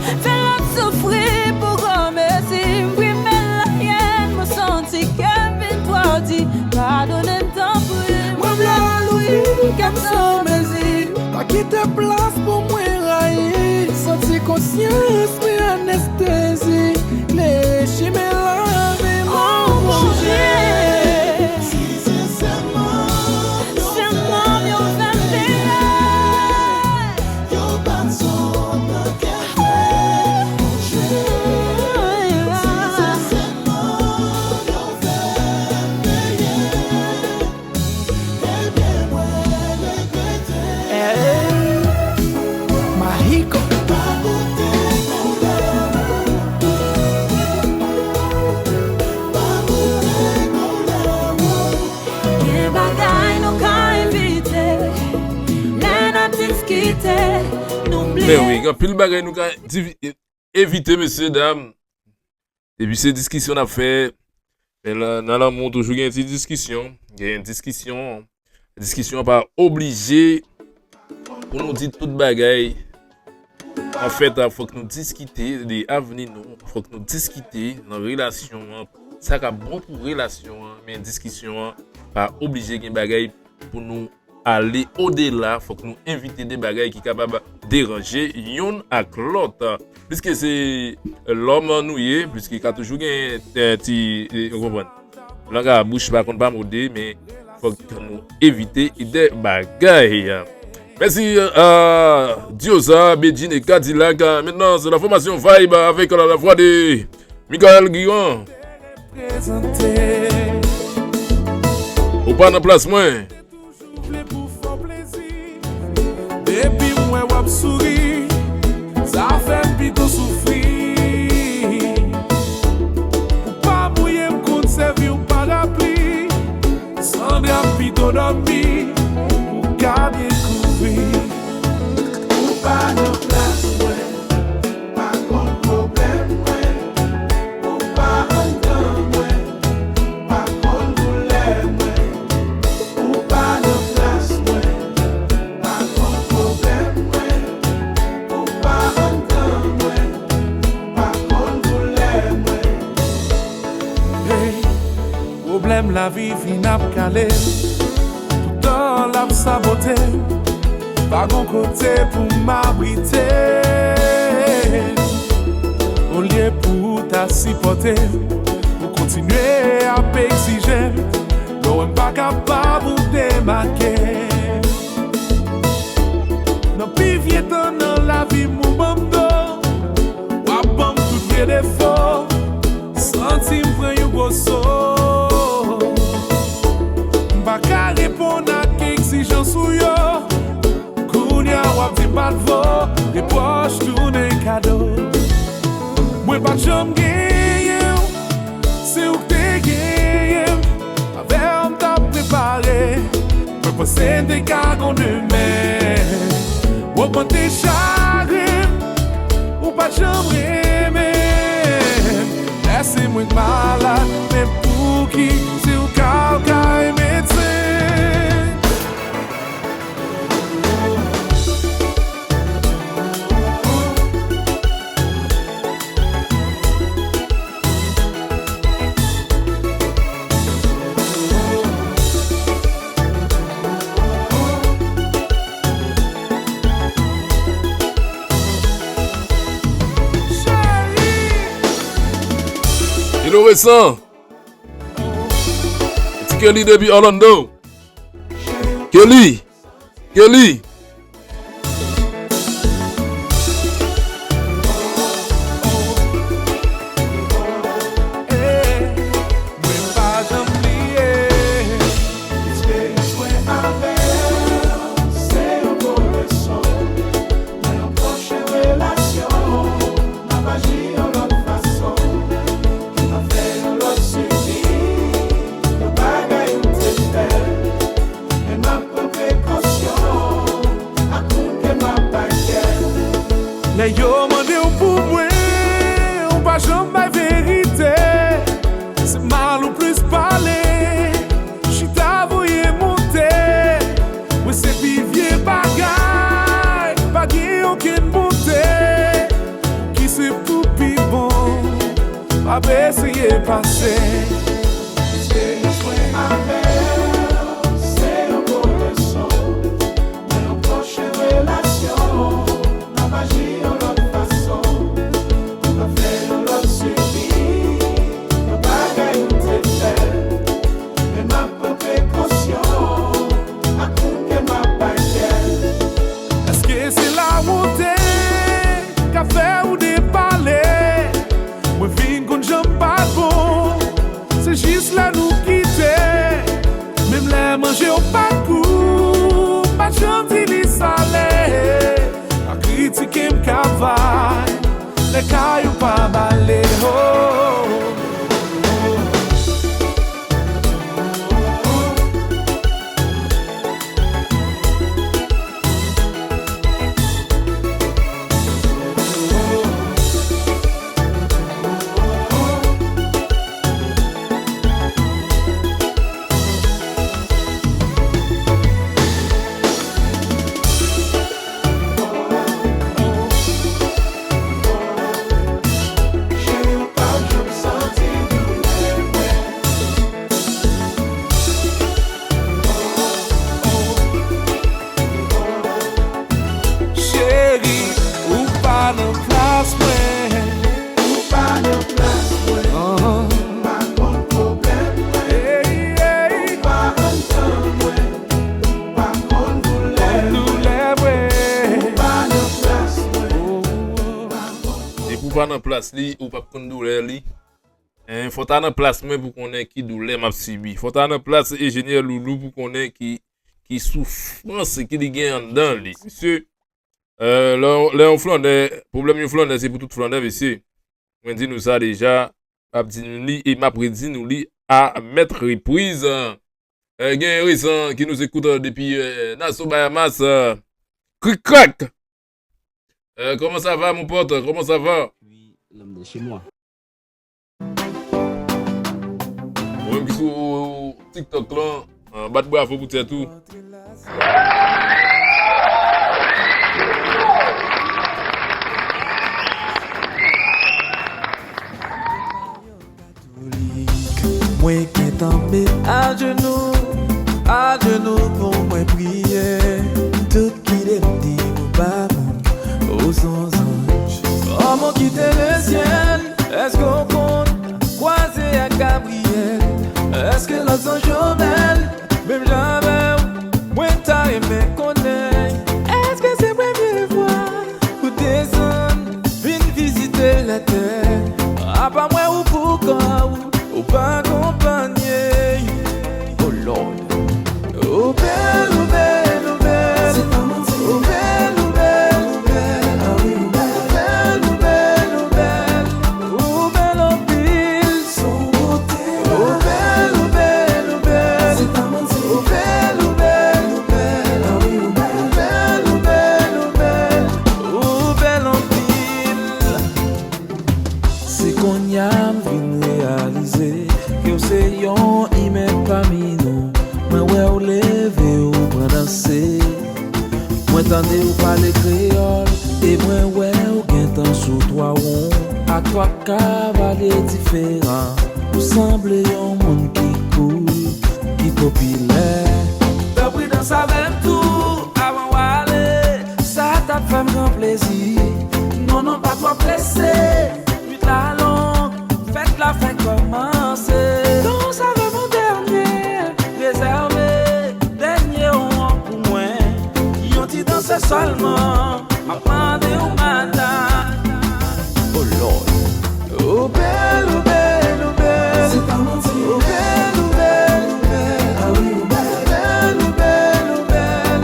Anyway, gen anpil bagay nou ka divi- evite, mesye dam. Epi se diskisyon n ap fè. Men nan, nan lanmou, toujou gen ti diskisyon. Gen diskisyon. Diskisyon an pa oblije pou nou di tout bagay. Anfèt, fòk nou diskite de avni nou. Fòk nou diskite nan relasyon an. Sa k ap bon pou relasyon an. Men diskisyon an pa oblije gen bagay pou nou ale odela, fòk nou evite de bagay ki kapab deranje youn ak lòt. Piske se lòm nou ye, piske ka toujou gen, eh, ti, eh, ou konprann. Lang a bouch pa konn pa mode, men fòk nou evite de bagay. Mèsi, eh, Dioza, Bedjine, Kadilak. Maintenant, c'est la formation Vibe avec la, la voix de Michael Guiran. Ou pa nan plas mwen. Toujou vle pou fè w plezi. Depi m wè w ap souri, sa fè m pito soufri. Pou pa mouye m konn sèvi w parapli. San dra m pito dòmi, pou ka byen kouvri. Ou pa nan plas mwen. Pa konn pwoblèm mwen, ou pa anndan mwen, pa konn doulè mwen, ou pa nan plas mwen, pa konn pwoblèm mwen, ou pa anndan mwen, pa konn doulè mwen. Hey, pwoblèm lavi vin ap kale, toutan l ap sabote m. Pa gon kote pou m abrite. Olye pou w ta sipòte m, ou kontinye ap egzije m. Lè w wè m pa kapab ou demake. Nan pi vye tan nan lavi m ou ban m do, w ap ban m tout vye defo. Santi m pran yon gwo so. M pa ka reponn ak egzijans ou yo. Kounye a w ap di m pa t vo, repwòch tounen kado. Mwen pa t janm genyen w, se ou k te genyen m. Avè w m t ap prepare, mwen panse n te ka gon demen. W ogmante chagren m, ou pa t janm renmen m. Lè se mwen k malad, men pouki se ou k al kay medsen? Inosan. Ti Kelly depi Orlando. Kelly. Kelly. Mwen pa janm bliye. Esperyans mwen avè w se yon bon leson. Mwen nan pwochen relasyon, m ap aji yon lòt fason. M ap fè yon lòt swivi nan bagay ou te fè. Men m ap pran prekosyon ak moun ke m ap bay kè. Lè yo mande w pou mwen, ou pa janm bay verite. Se mal ou plis pale, chita voye monte. Mwen se pi vye bagay, pa gen okenn bonte. Ki se pou pi bon, m ap eseye pase. Esperyans mwen avè w se yon bon leson. Nan yon pwochen relasyon, m ap aji yon lòt fason. M ap fè yon lòt swivi nan bagay ou te fè. Men m ap pran prekosyon ak moun ke m ap bay kè. Èske se lawonte k ap fè ou depale? Mwen vin konn jan m pa t bon, se jis lè nou kite. nan plas li, ou p ap konn doulè li. Hein, fò w ta nan plas mwen pou konnen ki doulè m ap sibi. Fò w ta nan plas enjenyè Loulou pou konnen ki, ki soufrans ki li gen anndan li. Mesye, euh, lè, lè yon flannè, pwoblèm yon flannè, se pou tout flannè, mesye. Mwen di nou sa deja, m ap di nou li e m ap redi nou li à maintes reprises. Euh, gen Rezan ki nous écoute, euh, depi, euh, Nassau, Bahamas. Euh, krik krak! Euh, comment ça va, mon pote? Comment ça va? Oui, l'homme de chez moi. Ou menm ki sou TikTok lan, euh, bat bravo pou tèt ou. Mwen gentan met ajenou, ajenou pou mwen priye. Tout kite m di pou pa moun, ou son zanj. Kòman kite lesyèl? Èske w konn kwaze ak Gabriyèl? Èske lòt zanj yo bèl menm jan avè w? Mwen ta renmen konnen, èske se premye fwa ou desann vin vizite latè? Apa mwen ou pou kò w, ou pa akonpanye. Oh Lord. Ou bèl, ou bèl, ou bèl. Se pa manti. Ou bèl, ou bèl, ou bèl. Ah wi, ou bèl. Ou bèl, ou bèl, ou bèl. Ou bèl anpil. Son bote. Ou bèl, ou bèl, ou bèl. Se pa manti. Ou bèl, ou bèl, ou bèl. Ah wi, ou bèl. Ou bèl, ou bèl, ou bèl. Ou bèl anpil. Se kounye a m vin reyalize ke w se yon imen pami nou. Mwen wè w leve, w pran danse. Mwen tande w pale kreyòl, e mwen wè w gentan sou twa won ak twa kavalye diferan. Ou sanble yon moun ki cool, ki popilè. Tanpri danse avè m tou avan w ale. Sa t ap fè m gran plezi. Non, non, pa twò prese. Nwit la long, fèt la fèk kòmanse. Danse avè m an dènye, rezève dènye w an pou mwen. Yon ti danse sèlman, m ap mande w, madanm. Oh Lord. Ou bèl, ou bèl, ou bèl. Se pa manti. Ou bèl, ou bèl, ou bèl. Ah wi, ou bèl. Ou bèl, ou bèl, ou bèl.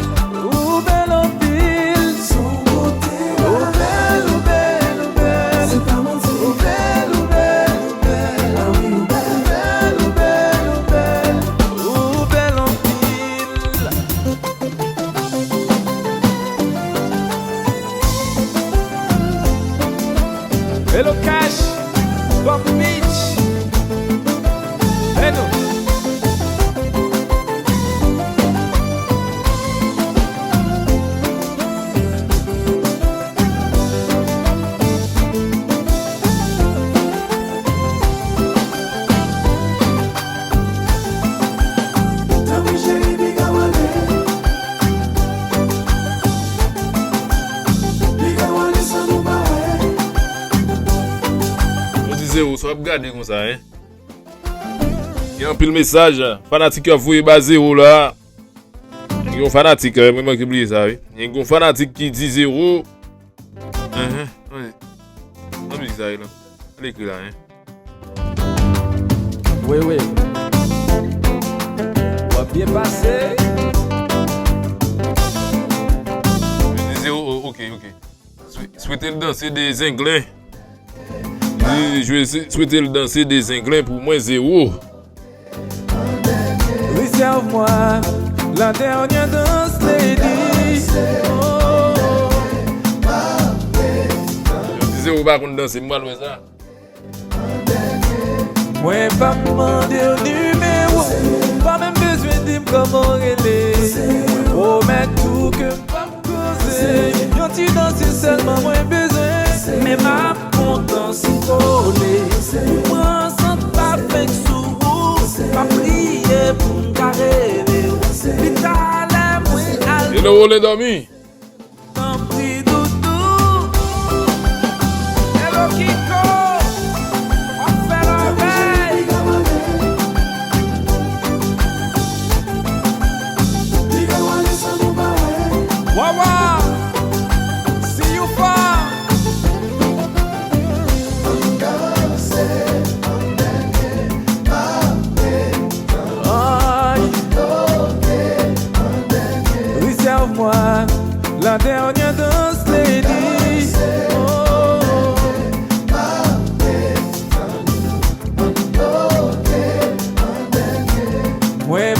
Ou bèl anpil. Son bote. Ou bèl, ou bèl, ou bèl. Se pa manti. Ou bèl, ou bèl, ou bèl. Ah wi, ou bèl. Ou bèl, ou bèl, ou bèl. Ou bèl anpil. Hello Cash, Buck Beach. Hello. Tanpri cheri, piga w ale. Piga w ale san nou pa wè. Nou di zewo, sa w ap gade konsa, hein? Gen anpil mesaj fanatik yo ap voye ba zewo la. Gen yon fanatik, euh, mwen manke bliye sa, wi. Gen yon fanatik ki di zewo. Enhen, wi. Nan mizik sa ye la. Al ekri la, hein. Wi, wi. W ap byen pase. Li di zewo, oh, ok, ok. Swe-, swete l danse de zenglen. Li jwe se-, swete l danse de zenglen pou mwen, zewo. Réserve-moi la dernière danse, lady. Oh. Yo di zewo pa konn danse, m pral wè sa. Mwen p ap mande w nimewo, pa menm bezwen di m kòman w rele. Mwen pwomèt ou ke m p ap koze, yon ti dans sèlman mwen bezwen. Men m ap kontan si w kole. Ou pran sant pa fenk sou ou, m ap priye pou m ka rele w. Pi talè mwen al. Hello, Rolen dòmi. Tanpri doudou. Hello Kiko, w ap fè lòbèy. Wawa, see you far.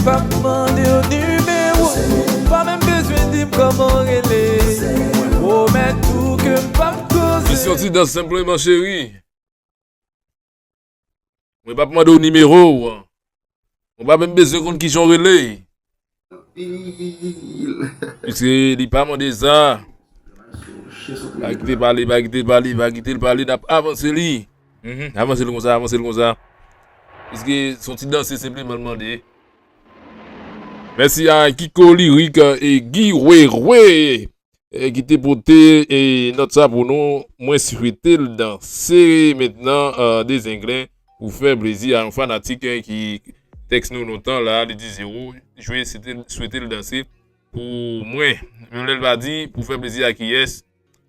Pa mande w nimewo, pa menm bezwen di m kòman w rele. Mwen pwomèt ou ke m p ap koze. Jis yon ti dans senpleman, cheri. Mwen p ap mande w nimewo w. Mwen pa menm bezwen konn kijan w rele. Anpil. Piske li pa mande sa. Pa kite l pale, pa kite l pale, pa kite l pale, n ap avanse li. Mhm, avanse l konsa, avanse l konsa. Piske se yon ti danse senpleman l mande. Mèsi a Kiko Lyric e Guy Wewe, e, ki te pote, e, nòt sa pou nou. Mwen swete l danse mentnan, e, de zenglen pou fè plezi a yon fanatik, e, ki tèks nou lontan la, li di zewo, jwe swete, swete l danse pou mwen. Menm lè l pa di pou fè plezi a kiyès,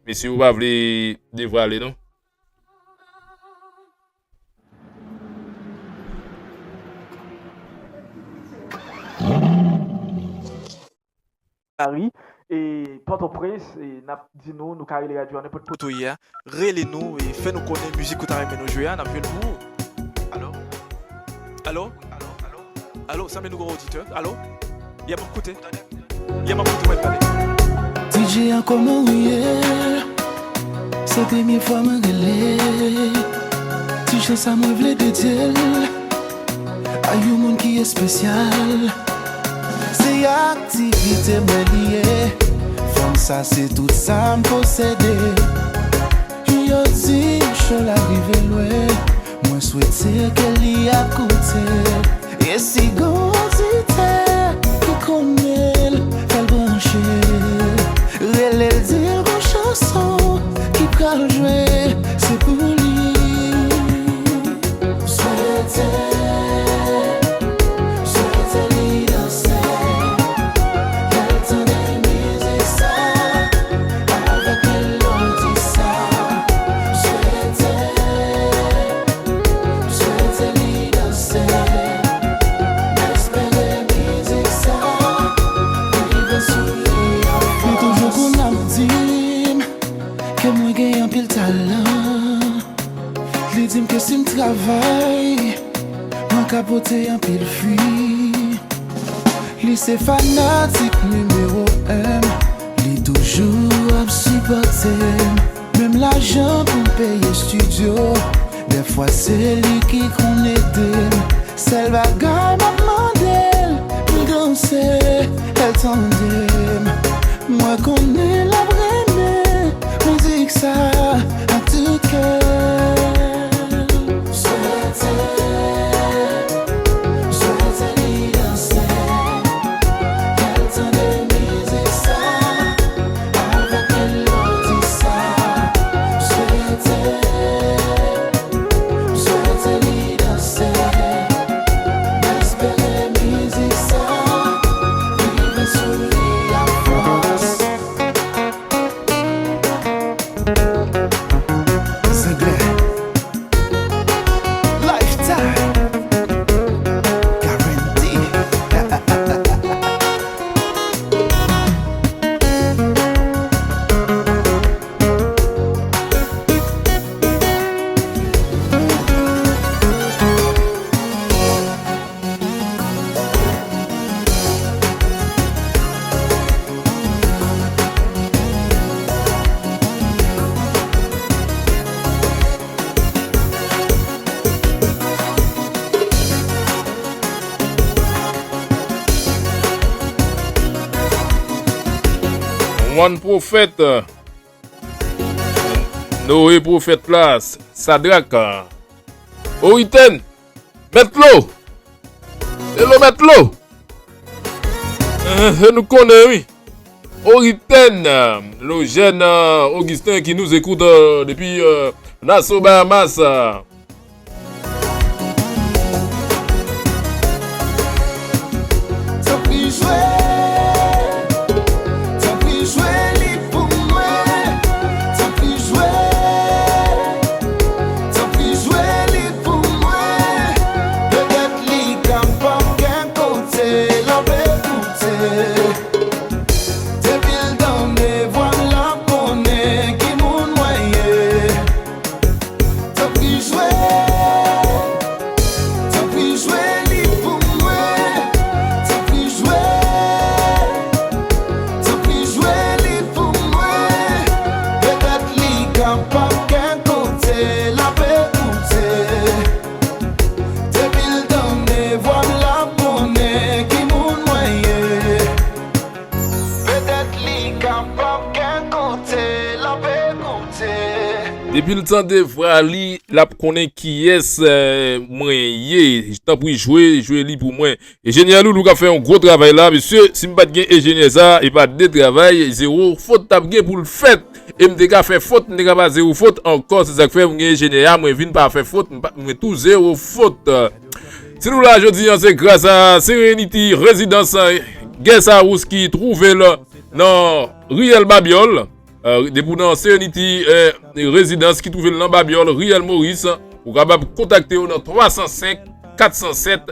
mesye yo pa vle devwale non. Lari, e Pòtoprens, e n ap di nou, nou ka rele radyo a nenpòt kote w ye a. Rele nou e fè nou konnen mizik ou ta renmen nou jwe a, n ap jwe l pou ou. Alo? Alo? Alo? Alo? Sanble nou gen yon oditè. Alo? Ye, m ap koute. Ye, m ap koute, mwen pale. D J an, kòman w ye? Se premye fwa mwen rele. Ti chan sa mwen vle dedye l a yon moun ki espesyal. Se aktivite mwen li ye. Fanm sa se tout sa m posede. Yo di cho la rive lwen. Mwen swete ke li ap koute. E si gon oditè ki konnen l, fè l branche. Rele l, di l gon chanson ki pral jwe, se pou li. Swete, swete li danse. Lè l tande mizik sa, avèk melodi sa. Swete, swete li danse. M espere mizik sa rive sou li anfòs. Li toujou konn ap di m ke mwen gen anpil talan. Li di m ke si m travay, mwen ka pote anpil fwi. Li se fanatik nimewo en m, li toujou ap sipòte m. Menm lajan pou m peye estidyo, dèfwa se li ki konn ede m. Sèl bagay m ap mande l, pou l danse, lè l tande m. Mwen konnen l ap renmen mizik sa ak tout kè l. Swete, swete li danse, lè l tande mizik sa, avèk melodi sa. Swete, swete li danse. M espere mizik sa rive sou li ak fòs. Zenglen. Lifetime. Guarantee. One Prophet. Noé Pwofèt la, Sadrak, Oriten, Mèt Lo. Hello Mèt Lo. Eh, eh, nou konnen wi. Oriten, Lojèn, Augustin qui nous écoute, euh, depuis, euh, Nassau, Bahamas. Tanpri jwe, tanpri jwe li pou mwen. Tanpri jwe, tanpri jwe li pou mwen. Petèt li ka pa gen kote l ap ekoute. Depi l tande vwa m, l ap konnen ki moun mwen ye. Tanpri jwe, Depi l tande vwa li, l ap konnen kiyès, eh, mwen ye. Tanpri jwe, jwe li pou mwen. Enjenyè Loulou k ap fè yon gwo travay la, mesye. Si m pa t gen enjenyè sa, e pa de travay, zewo fot t ap gen pou l fèt. E m te ka fè fot, m te ka pa zewo fot ankò. Se sa k fè m gen enjenyè a, mwen vin pa fè fot, m pa, mwen tou zewo fot. Si nou la jodi a, se gras a Serenity Residence, eh, Guest House ki twouve l nan Riyèl Babyòl. Eh, depi w nan Serenity, eh, Residence ki twouve l nan Babyòl, Riyèl Moris, ou kapab kontakte yo nan twa san senk, kat san sèt,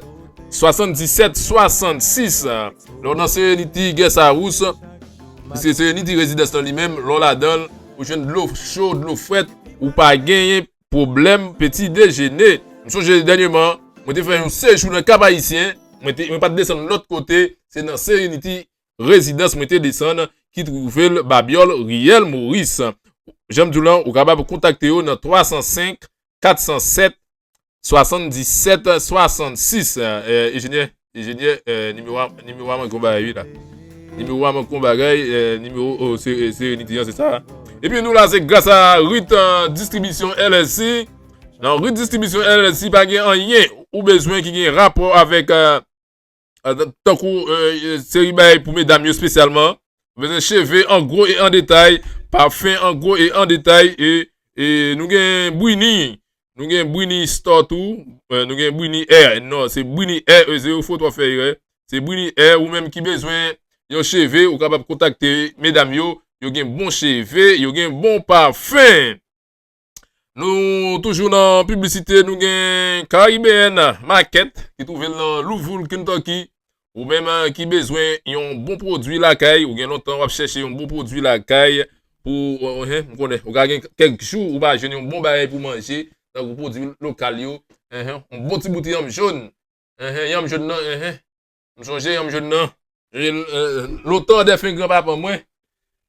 swasanndisèt swasannsis. Lè w nan Serenity Guest House, se Serenity Residence nan li menm, lè w ladan l, ou jwenn dlo cho, dlo frèt, ou pa genyen pwoblèm peti dejene. M sonje dènyèman, mwen te fè yon sejou nan Kap Ayisyen, mwen te, mwen pa t desann lòt kote, se nan Serenity Residence mwen te desann, ki twouve l Babyòl, Riyèl Moris. Jan m di w lan, ou kapab kontakte yo nan twa san senk, kat san sèt, swasanndisèt swasannsis. Eh, enjenyè, enjenyè, eh, nimewo a, nimewo a manke yon bagay, wi, la. Nimewo a manke yon bagay, eh, nimewo, oh, se, eh, Serenity an, se sa. Epi nou la, se gras a Ruth, eh, Distribution L L C. Nan Ruth Distribution L L C, pa gen anyen ou bezwen ki gen rapò avèk, eh, eh, tankou, eh, seri bagay pou medam yo espesyalman. Ou bezwen cheve an gwo e an detay, pafen an gwo e an detay, e, e nou gen Brini, nou gen Brini Store tou, eh, nou gen Brini Hair, non, se Brini Hair, eh, zewo fot w ap fè erè. Se Brini Hair, ou menm ki bezwen yon cheve, ou kapab kontakte medam yo, yo gen bon cheve, yo gen bon pafen. Nou toujou nan piblisite, nou gen Caribbean Market ki twouve l nan Louisville, Kentucky. Ou menm, eh, ki bezwen yon bon pwodui lakay, ou gen lontan w ap chèche yon bon pwodui lakay pou, eh, eh, m konnen, ou ka gen kèk jou ou pa jwenn yon bon bagay pou manje, tankou pwodui lokal yo, eh, eh, yon bon ti bout yanm jòn, eh, eh, yanm jòn nan, eh, eh. M sonje yanm jòn nan. E, eh, lontan dèfen granpapa mwen,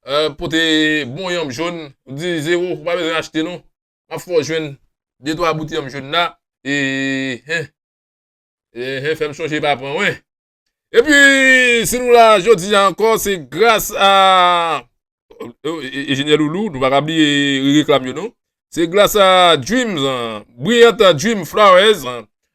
eh, pote bon yanm jòn, ou di, Zewo, ou pa bezwen achte non. M ap fè w jwenn de twa bout yanm jòn la. E, eh, eh, eh, fè m sonje papa mwen. Epi, si nou la jodi a ankò, se gras a, eh, eh, Enjenyè Loulou, nou pa ka bliye reklam yo non. Se gras a Dreams, eh, Brilliant Dream Flowers,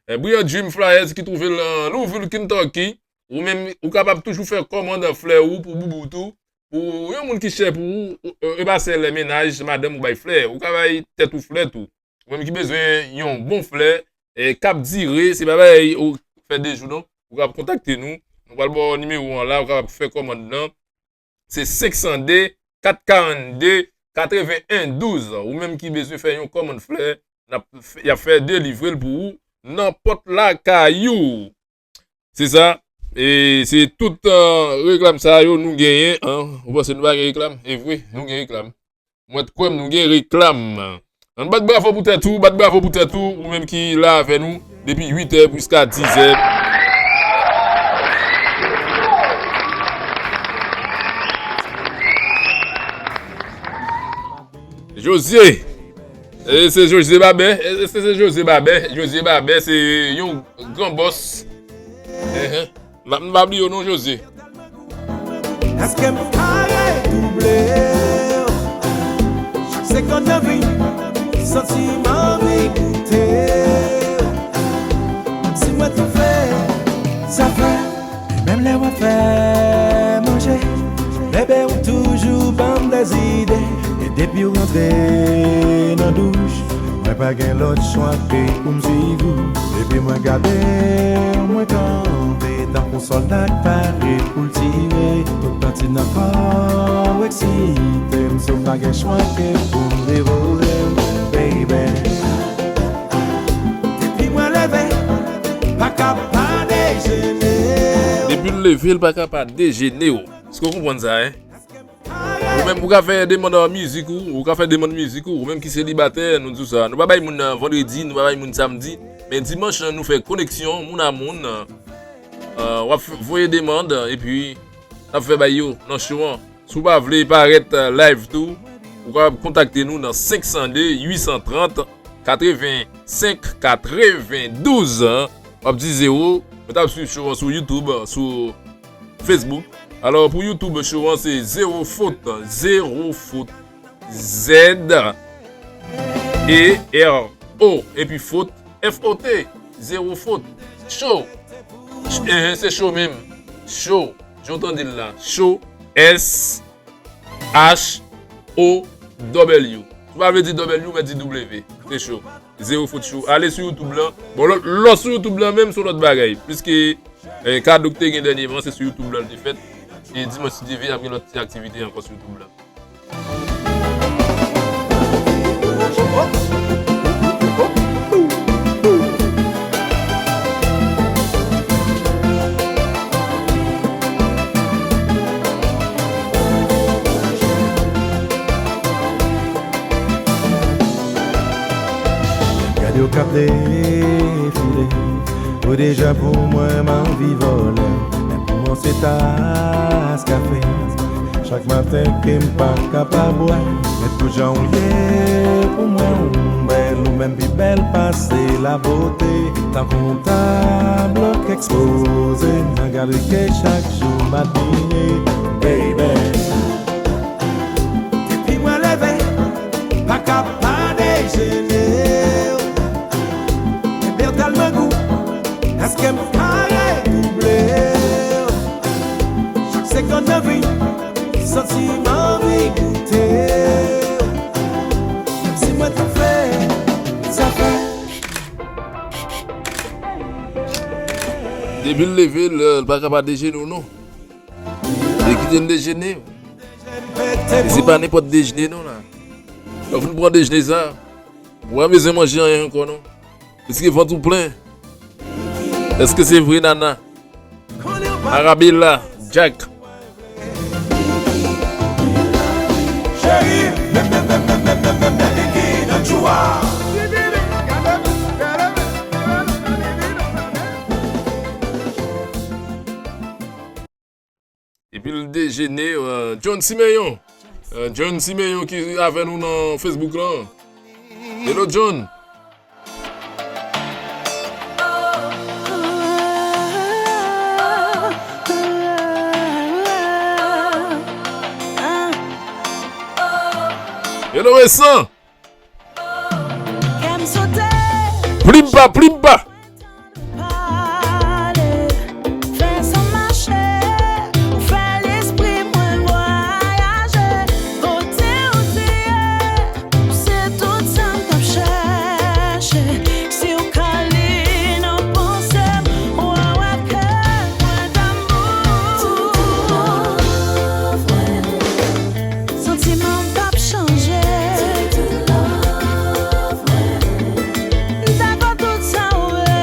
eh, Brilliant Dream Flowers ki twouve l nan Louisville, Kentucky. Ou menm, ou kapab toujou fè kòmand flè ou pou boubout ou, pou yon moun ki chè pou ou, ou, e pa sèl mennaj, madanm ou bay flè. Ou ka bay tèt ou flè tou. Ou menm ki bezwen yon bon flè, eh, k ap dire, se pa bagay ou fè de jou non. Ou kapab kontakte nou. Nou pral ba w nimewo an la, ou kapab fè kòmand nan. Se senk san de, kat karannde, katreven en douz. Ou menm ki bezwen fè yon kòmand flè, n ap f-, y ap fè delivre l pou ou nan pòt lakay ou. Se sa. E se tout, eh, reklam sa yo nou genyen, an. Ou panse nou pa gen reklam? E vre, nou gen reklam. Mwen t kwè m nou gen reklam. Ann bat bravo pou tèt ou, bat bravo pou tèt ou, ou menm ki la avè nou depi uit è jiska diz è. José. E se José Babè. E se, se José Babè. José Babè se yon gran bòs. Enhen. M pa, m pa bliye w non, José. Èske m ka redouble w? Chak segonn nan vi m, santi m anvi goute w. Si mwen tou fè, sa fè. Menm lè w ap fè manje, bebe, ou toujou ban m dèzide. E depi w rantre nan douch, mwen pa gen lòt chwa ke pou m swiv ou. Depi mwen gade w, mwen kanpe tankou sòlda k pare pou l tire. Tout pati nan kò w eksite m, so m pa gen chwa ke pou m devore w, baby. Depi mwen leve, pa ka pa dejene w. Depi l leve, l pa ka pa dejene w. Èske w konprann sa, en? Ou menm, ou ka fè demann, euh, mizik ou, ou ka fè demann mizik ou, ou menm ki selibatè, nou di w sa. Nou pa bay moun, euh, vandredi, nou pa bay moun samdi, men dimanch, nou fè koneksyon, moun a moun, euh, w ap f-, voye demann, epi n ap fè bay yo nan show an. Si w pa vle parèt, euh, live tou, ou kapab kontakte nou nan senk san de, uit san trant, katrevensenk katrevendouz, hein. W ap di Zewo, mwen t ap swiv show an sou YouTube, sou Facebook. Alò, pou YouTube show an, se Zewo Fot, Zewo Fot, Z. E R O, epi fot, F O T, zewo fot. Cho. Ch-, eh, se cho menm. Cho. Jan w tande l la. Cho, S H O W. Ou pa vle di W, men di W. Se cho. Zewo fot cho. Ale sou YouTube lan. Bon, lè, lè w sou YouTube lan menm, se yon lòt bagay. Piske, eh, kado k te gen dènyèman, se sou YouTube lan l te fèt. E dimanch, si Dye vle, ap gen lòt ti aktivite ankò sou YouTube lan. Gade yo k ap defile. Ou deja pou mwen, m anvi vòlè. Men pou mwen, se tas kafe. Chak maten ke m pa ka pa bwè. Men pou jan ou ye, pou mwen, ou bèl, ou menm pi bèl pase labote. Tankou yon tablo k ekspoze, nan galeri ke chak jou m admire. Baby. Depi mwen leve, pa ka pa dejene. Enben w tèlman gou, èske m ka redouble? Chak segonn nan vi, santi m anvi goute. Menm si mwen toufe, sa fè. Depi l leve, l, l pa ka pa dejene w non. E kite l dejene. E se pa nenpòt dejene non la. Lè w fin pran dejene sa, ou pa bezwen manje anyen ankò non. Piske vant ou plen. Èske se vre, Nana? Arabella, Jack. Epi l dejene, euh, John Simeon. Euh, John Simeon ki avè nou nan Facebook lan. Hello, John. Hello, Vincent. Plim pa, plim pa. Santiman p ap chanje. M dakò tout sa ou vle.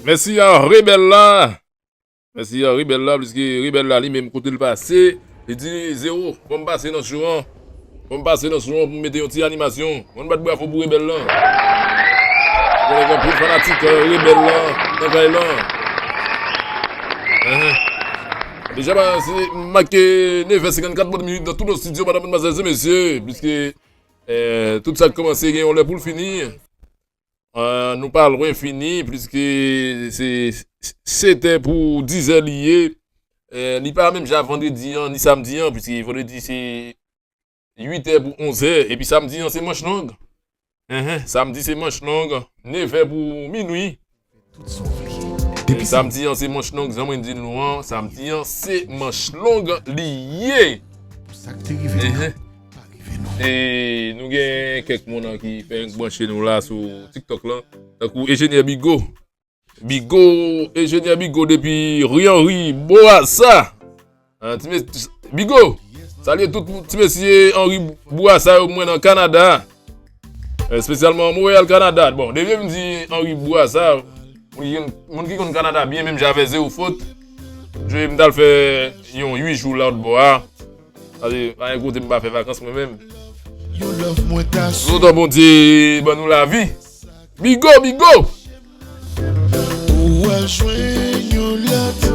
Mèsi a Rebèl la. Mèsi a Rebèl la, pliske Rebèl la li menm kote l pase, li di zewo. Fò m pase nan show an. Fò m pase nan show an pou m mete yon ti animasyon. Yon bat bravo pou Rebèl lan. Gen anpil fanatik, eh, Rebèl lan nan kay lan. Enhen. Deja, ba, se make nevè senkannkat bòn minit nan tout nou estidyo, madanm, madmwazèl e mesye, pliske, eh, tout sa k kòmanse gen yon lè pou l fini. Eh, nou pa lwen fini, pliske se setè pou dizè li ye. Eh, li pa menm jan vandredi an, ni samdi an, pliske vandredi se uitè pou onzè, epi samdi an se manch long. Enhen, samdi se manch long, nevè pou minwi. Tout sa w vle. Depi se samdi an se manch long, jan mwen di nou an, samdi an se manch long li ye. Pou sa k te rive nou, pa rive nou. E nou gen kèk moun ki fenk branche nou la sou TikTok lan, tankou Enjenyè Bigo. Bigo, Enjenyè Bigo depi Ri Anri, Boasa. Ah, ti mes-, Bigo, salye tout ti mesye Anri Boasa yo mwen nan Kanada. Espesyalman Montréal, Kanada. Bon, depi m di Anri Boasa, moun ki, moun ki konn Kanada byen, menm jan avè Zewo Fot, m t al fè yon uit jou lòt bò a. Sa vle di, pa gen kote m pa fè vakans mwen menm. Yon love mwen ta. Lontan Bondye ban nou lavi. Bigo, bigo! Ou al jwenn yon lòt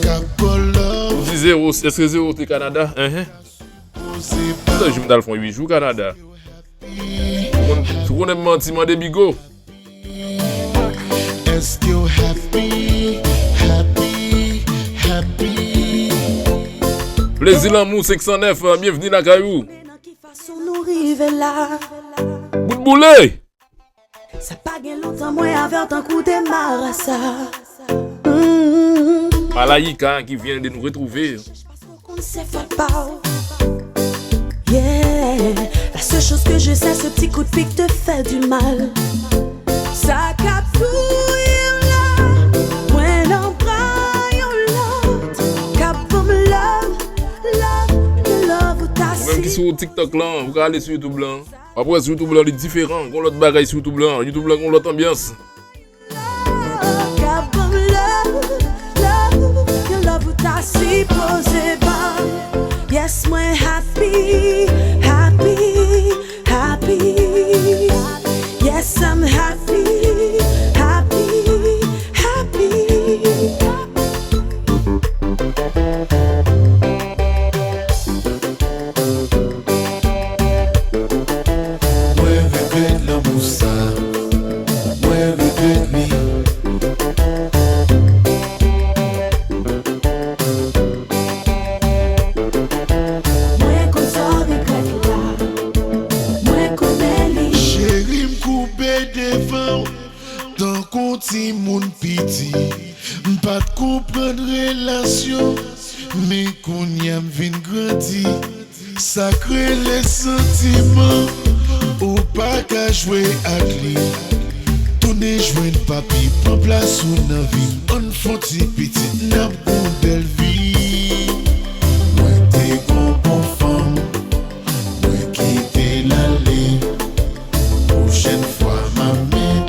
k ap ba w love. Ou di Zewo, èske Zewo te Kanada? Enhen. Poze pa. Lòt jou m t al fè yon uit jou Kanada. Ou konn, ou konnen m manti, mande Bigo. Èske w happy, happy, happy? Plezi Lanmou senk san nèf, byenvni lakay ou. Nan ki fason nou rive la? Bout boule! Sa pa gen lontan mwen avè w tankou demarasa. Mm. Malayika qui vient de nous retrouver. Konn se fòt pa w. Yeah. La seule chose que je sais, ce petit coup de pic te fait du mal. Sa k ap touye m la, mwen nan bra yon lòt k ap ban m love, love, yon love ou ta si. Ou menm ki sou TikTok lan, ou ka ale sou YouTube lan. W ap wè sou YouTube lan, li diferan. Gon lòt bagay sou YouTube lan. YouTube lan gon lòt anbyans. Ka ban m love, love, yon love ou ta sipoze ban. Yes, mwen happy, happy, happy. Yes, I'm happy, happy, happy. Mwen regrèt lanmou sa, mwen regrèt li. Mwen konn sa w regrèt la, mwen konnen li. Cheri, m koube devan w tankou timoun piti. M pa t konprann relasyon, men kounye a m vin grandi. Sa k rele santiman, ou pa ka jwe ak li. Tounen jwenn papi, pran plas ou nan vi m. Ann fè yon ti pitit, n ap gon bèl vi. Mwen te gon bon fanm, mwen kite l ale. Pwochèn fwa, m ap met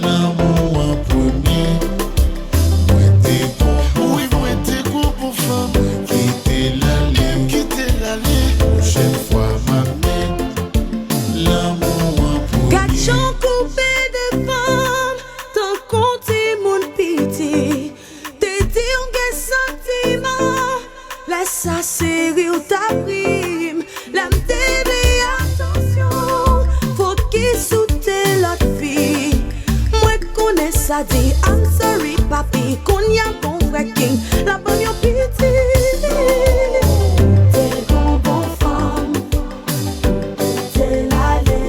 lanmou an premye. Mwen te gon bon fanm, mwen kite l ale, kite l ale. Pwochèn fwa, m ap met lanmou an premye. Gad jan w koube devan m, tankou timoun piti. Te di w gen santiman, lè sa se ri w t ap ri m. Lè m te veye atansyon, fokis sou te lòt fi. Mwen konnen sa di, I'm sorry, papi. Kounye a gon vrè king, l ap ban m yon pitit. Te gon bon fanm, te l ale.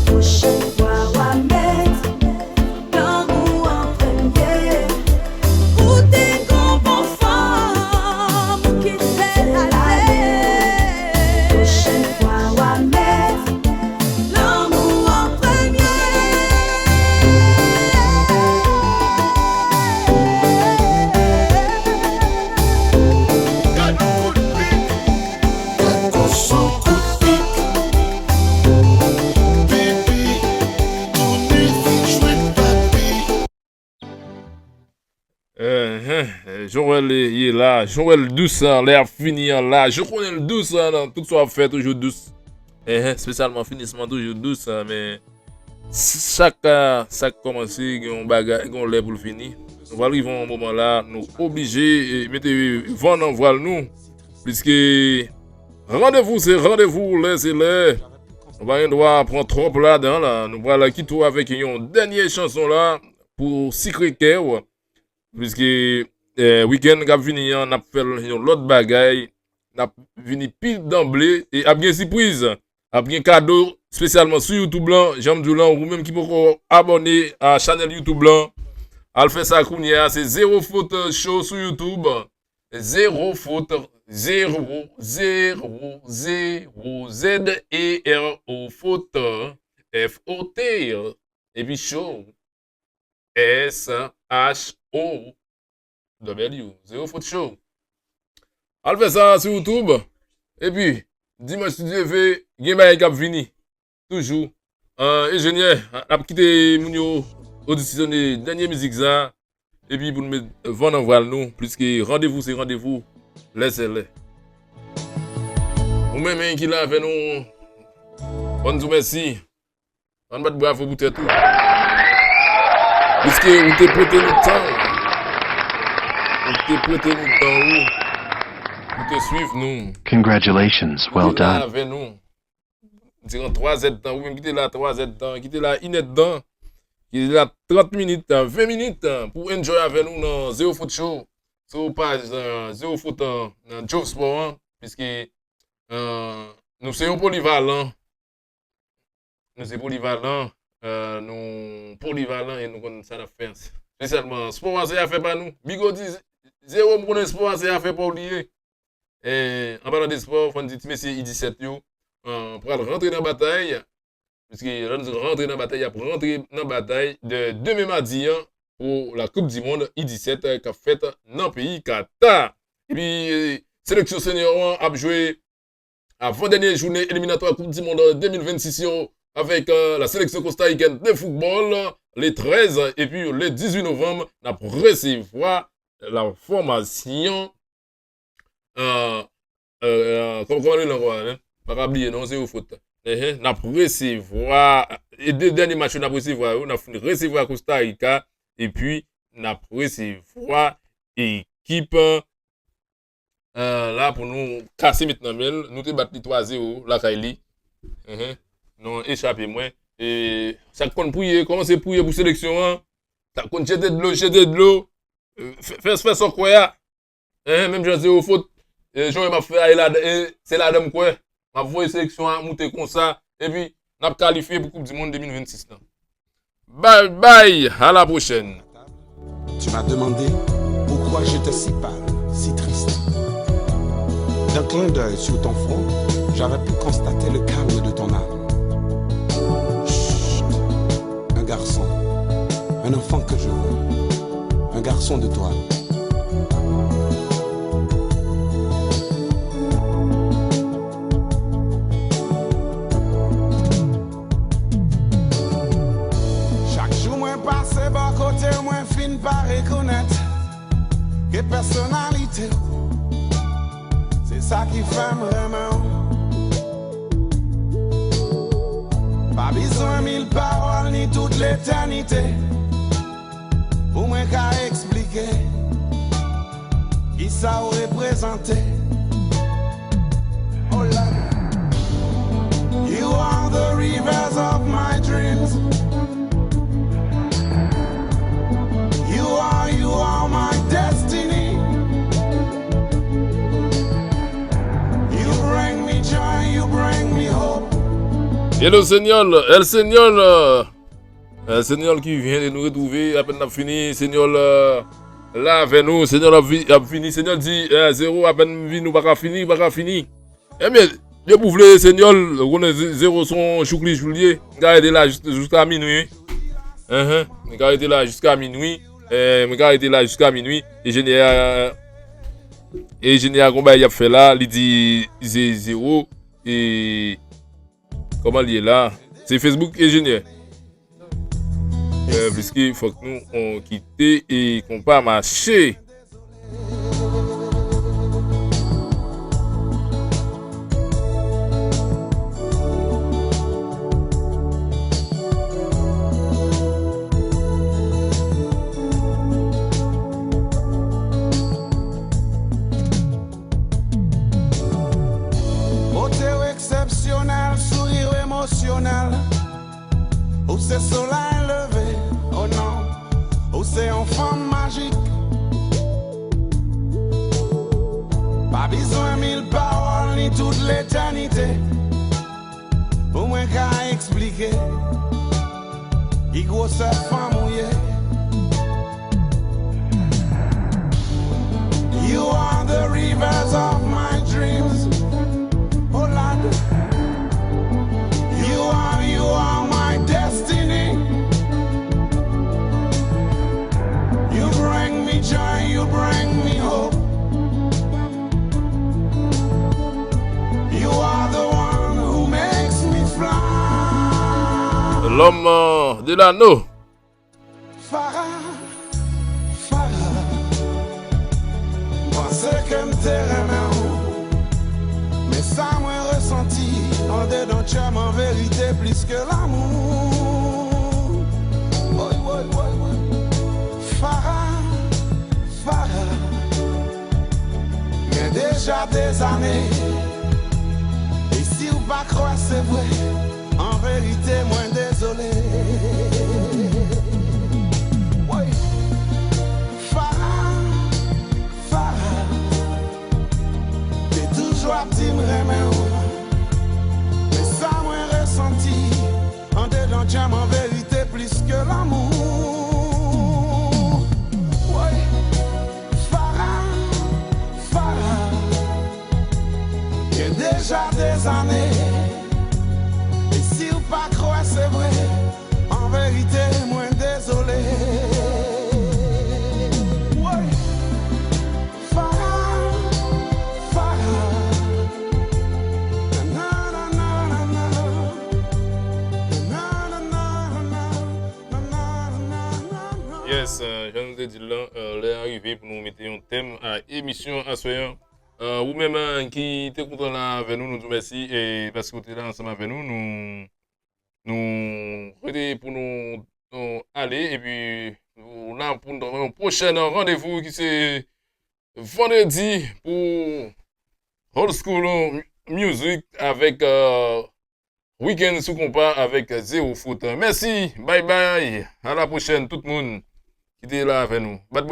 Pwochèn fwa w a met lanmou an premye. Ou te gon bon fanm, ou kite l ale. Pwochèn fwa w a met lanmou an premye. Enhen, Joel ye la. Joel dous an, lè ap fini an la. Je konnen l dous an, nan tout sa w ap fè toujou dous. Enhen, espesyalman finisman toujou dous an, men s- chak, ah, sa k kòmanse, gen yon bagay, gen yon lè pou l fini. Nou pral rive yon moman la, nou oblije, eh, mete van nan vwal nou. Pliske randevou se randevou, lè se lè. Nou pa gen dwa pran twòp ladan la. Nou pral kite w avèk yon dènye chanson la pou sikre kè w. Pliske, eh, wikenn k ap vini an, n ap fè l yon lòt bagay. N ap vini pi danble e ap gen sipriz. Ap gen kado espesyalman sou YouTube lan. Jan m di w lan, ou menm ki poko abòne a chanèl YouTube lan, al fè sa kounye a. Se Zero Faute Show sou YouTube. Zero Faute, zero, zero, zero, Z E R O Faute, F O T, epi show. S H O W, Zero Faute Show. Al fè sa sou YouTube. Epi, dimanch, si Dye vle, gen bagay k ap vini. Toujou. Ah, enjenyè, n ap kite moun yo odisyone dènye mizik sa. Epi pou n met van nan vwal nou, pliske randevou se randevou, lè se lè. Ou menm ki la avè nou, ann di w mèsi. Ann bat bravo pou tèt ou. Piske ou te prete nou tan ou. Ou te prete nou tan ou. Ou te swiv nou. Congratulations, well done. Ou te la avè nou. Diran twa zèdtan, ou menm ki te la twa zèdtan, ki te la inèdtan, ki te la trant minit, ven minit, pou enjoy avè nou nan Zero Faute Show, sou paj, eh, Zero Faute, eh, nan Jove Sport an, piske, eh, nou se yon polivalan, nou se polivalan, eh, nou polivalan e nou konn sa n ap fè. Espesyalman, spò a se afè pa nou. Bigo di, Zero, m konnen spò a se afè pa w li ye. E, an palan de spò, fò n di ti mesye I disèt yo, eh, pral rantre nan batay, piske lè nou di rantre nan batay, y ap rantre nan batay de demen madi an pou la Coupe du Monde I disèt, eh, k ap fèt nan peyi Kata. Epi, eh, seleksyon senior an ap jwe avan dènye jounen eliminatwa Coupe du Monde de mil vennsis yo avèk, eh, la seleksyon kostarikèn de foutbòl le trèz, epi le dizuit novanm, n ap resevwa la fòmasyon, eh, eh, eh, kòman, kòman l rele ankò a, menm? Pa ka bliye non, Zero Faute. Enhen, n ap resevwa, e de dènye match yo n ap resevwa yo, n ap fin resevwa Costa Rica, epi n ap resevwa ekip, eh, la pou nou kase met nan men l. Nou te bat li twa zewo lakay li. Enhen, non, echape mwen. E sa k konn priye, kòmanse priye pou seleksyon an. Sa k konn jete dlo, jete dlo. Eh, fè, fè, fè sa w kwè a. Enhen, menm jan Zero Faute, eh, jan w wè m ap fè a, e ladan, e se ladan m kwè. M ap voye seleksyon an moute konsa, epi n ap kalifye pou Coupe du Monde de mil vennsis lan. Bye bye, à la prochaine. Tu m'as demandé pourquoi j'étais si pâle, si triste. D'un clin d'œil sur ton front, j'avais pu constater le calme de ton âme. Chut, un garçon, un enfant que je veux, un garçon de toi. Chak jou mwen pase bò kote w, mwen fin pa rekonèt ke pèsonalite w, se sa ki fè m renmen w. Pa bizwen mil pawòl ni tout letènite pou mwen ka eksplike kisa w reprezante. Oh la la. You are the rivers of my dreams. You are, you are my destiny. You bring me joy, you bring me hope. Hello, Señor, El Señor, euh, euh, Señor ki vyen de nou retwouve, apèn n ap fini, Señor, euh, la avè nou, Señor ap vi-, ap vini, Señor di, euh, Zero, apèn m vini, ou pa ka fini, ou pa ka fini. Ebyen, depi w vle, Senyòl, ou konnen ze-, Zewo se yon chouk li jou l ye. M ka rete la jis-, jiska minwi. Enhen. M ka rete la jiska minwi. Eh, m ka rete la jiska minwi. Enjenyè a, enjenyè a gon bagay y ap fè la. Li di ze-, Zewo. E kòman l ye la? Se Facebook, enjenyè. Euh, piske fòk nou on kite e konpa mache. Bote w eksepsyonèl, souri w emosyonèl. Ou se solèy leve, oh non. Ou se yon fanm majik. Pa bizwen mil pawòl ni tout letènite pou mwen ka eksplike ki gwosè fanm ou ye. You are the rivers of my dreams. Oh Lord, you are, you are my destiny. You bring me joy, you bring me hope. You are the one who makes me fly. L'homme de l'anneau. Farah, Farah, m panse ke m te renmen w. Men sa mwen resanti andedan kè m an verite plis ke lanmou. Woy, woy, woy, woy. Farah, Farah, gen deja dezane. E si w pa kwè se vre, an verite, mwen dezole. Woy. Farah, Farah, te toujou ap di m renmen w. Men sa mwen resanti andedan kè m an verite plis ke lanmou. Woy. Farah, Farah, gen deja dezane. E si w pa kwè se vre, an verite, mwen dezole. Woy. Farah, Farah. Na, na, na, na, na. Na, na, na, na, na. Yes, euh, jan nou te di l lan, euh, lè a rive pou nou mete yon tèm a emisyon aswè an. Euh, ou menm, euh, ki te kontan la avè nou, nou di w mèsi, e paske w te la ansanm avè nou, nou, nou rete pou nou, nou ale, epi nou la pou nou nan yon pwochèn randevou ki se vandredi pou Old School Music avèk, euh, Weekend sou konpa avèk Zero Fout. Mèsi, bye bye, a la pwochèn tout moun ki te la avè nou. Bat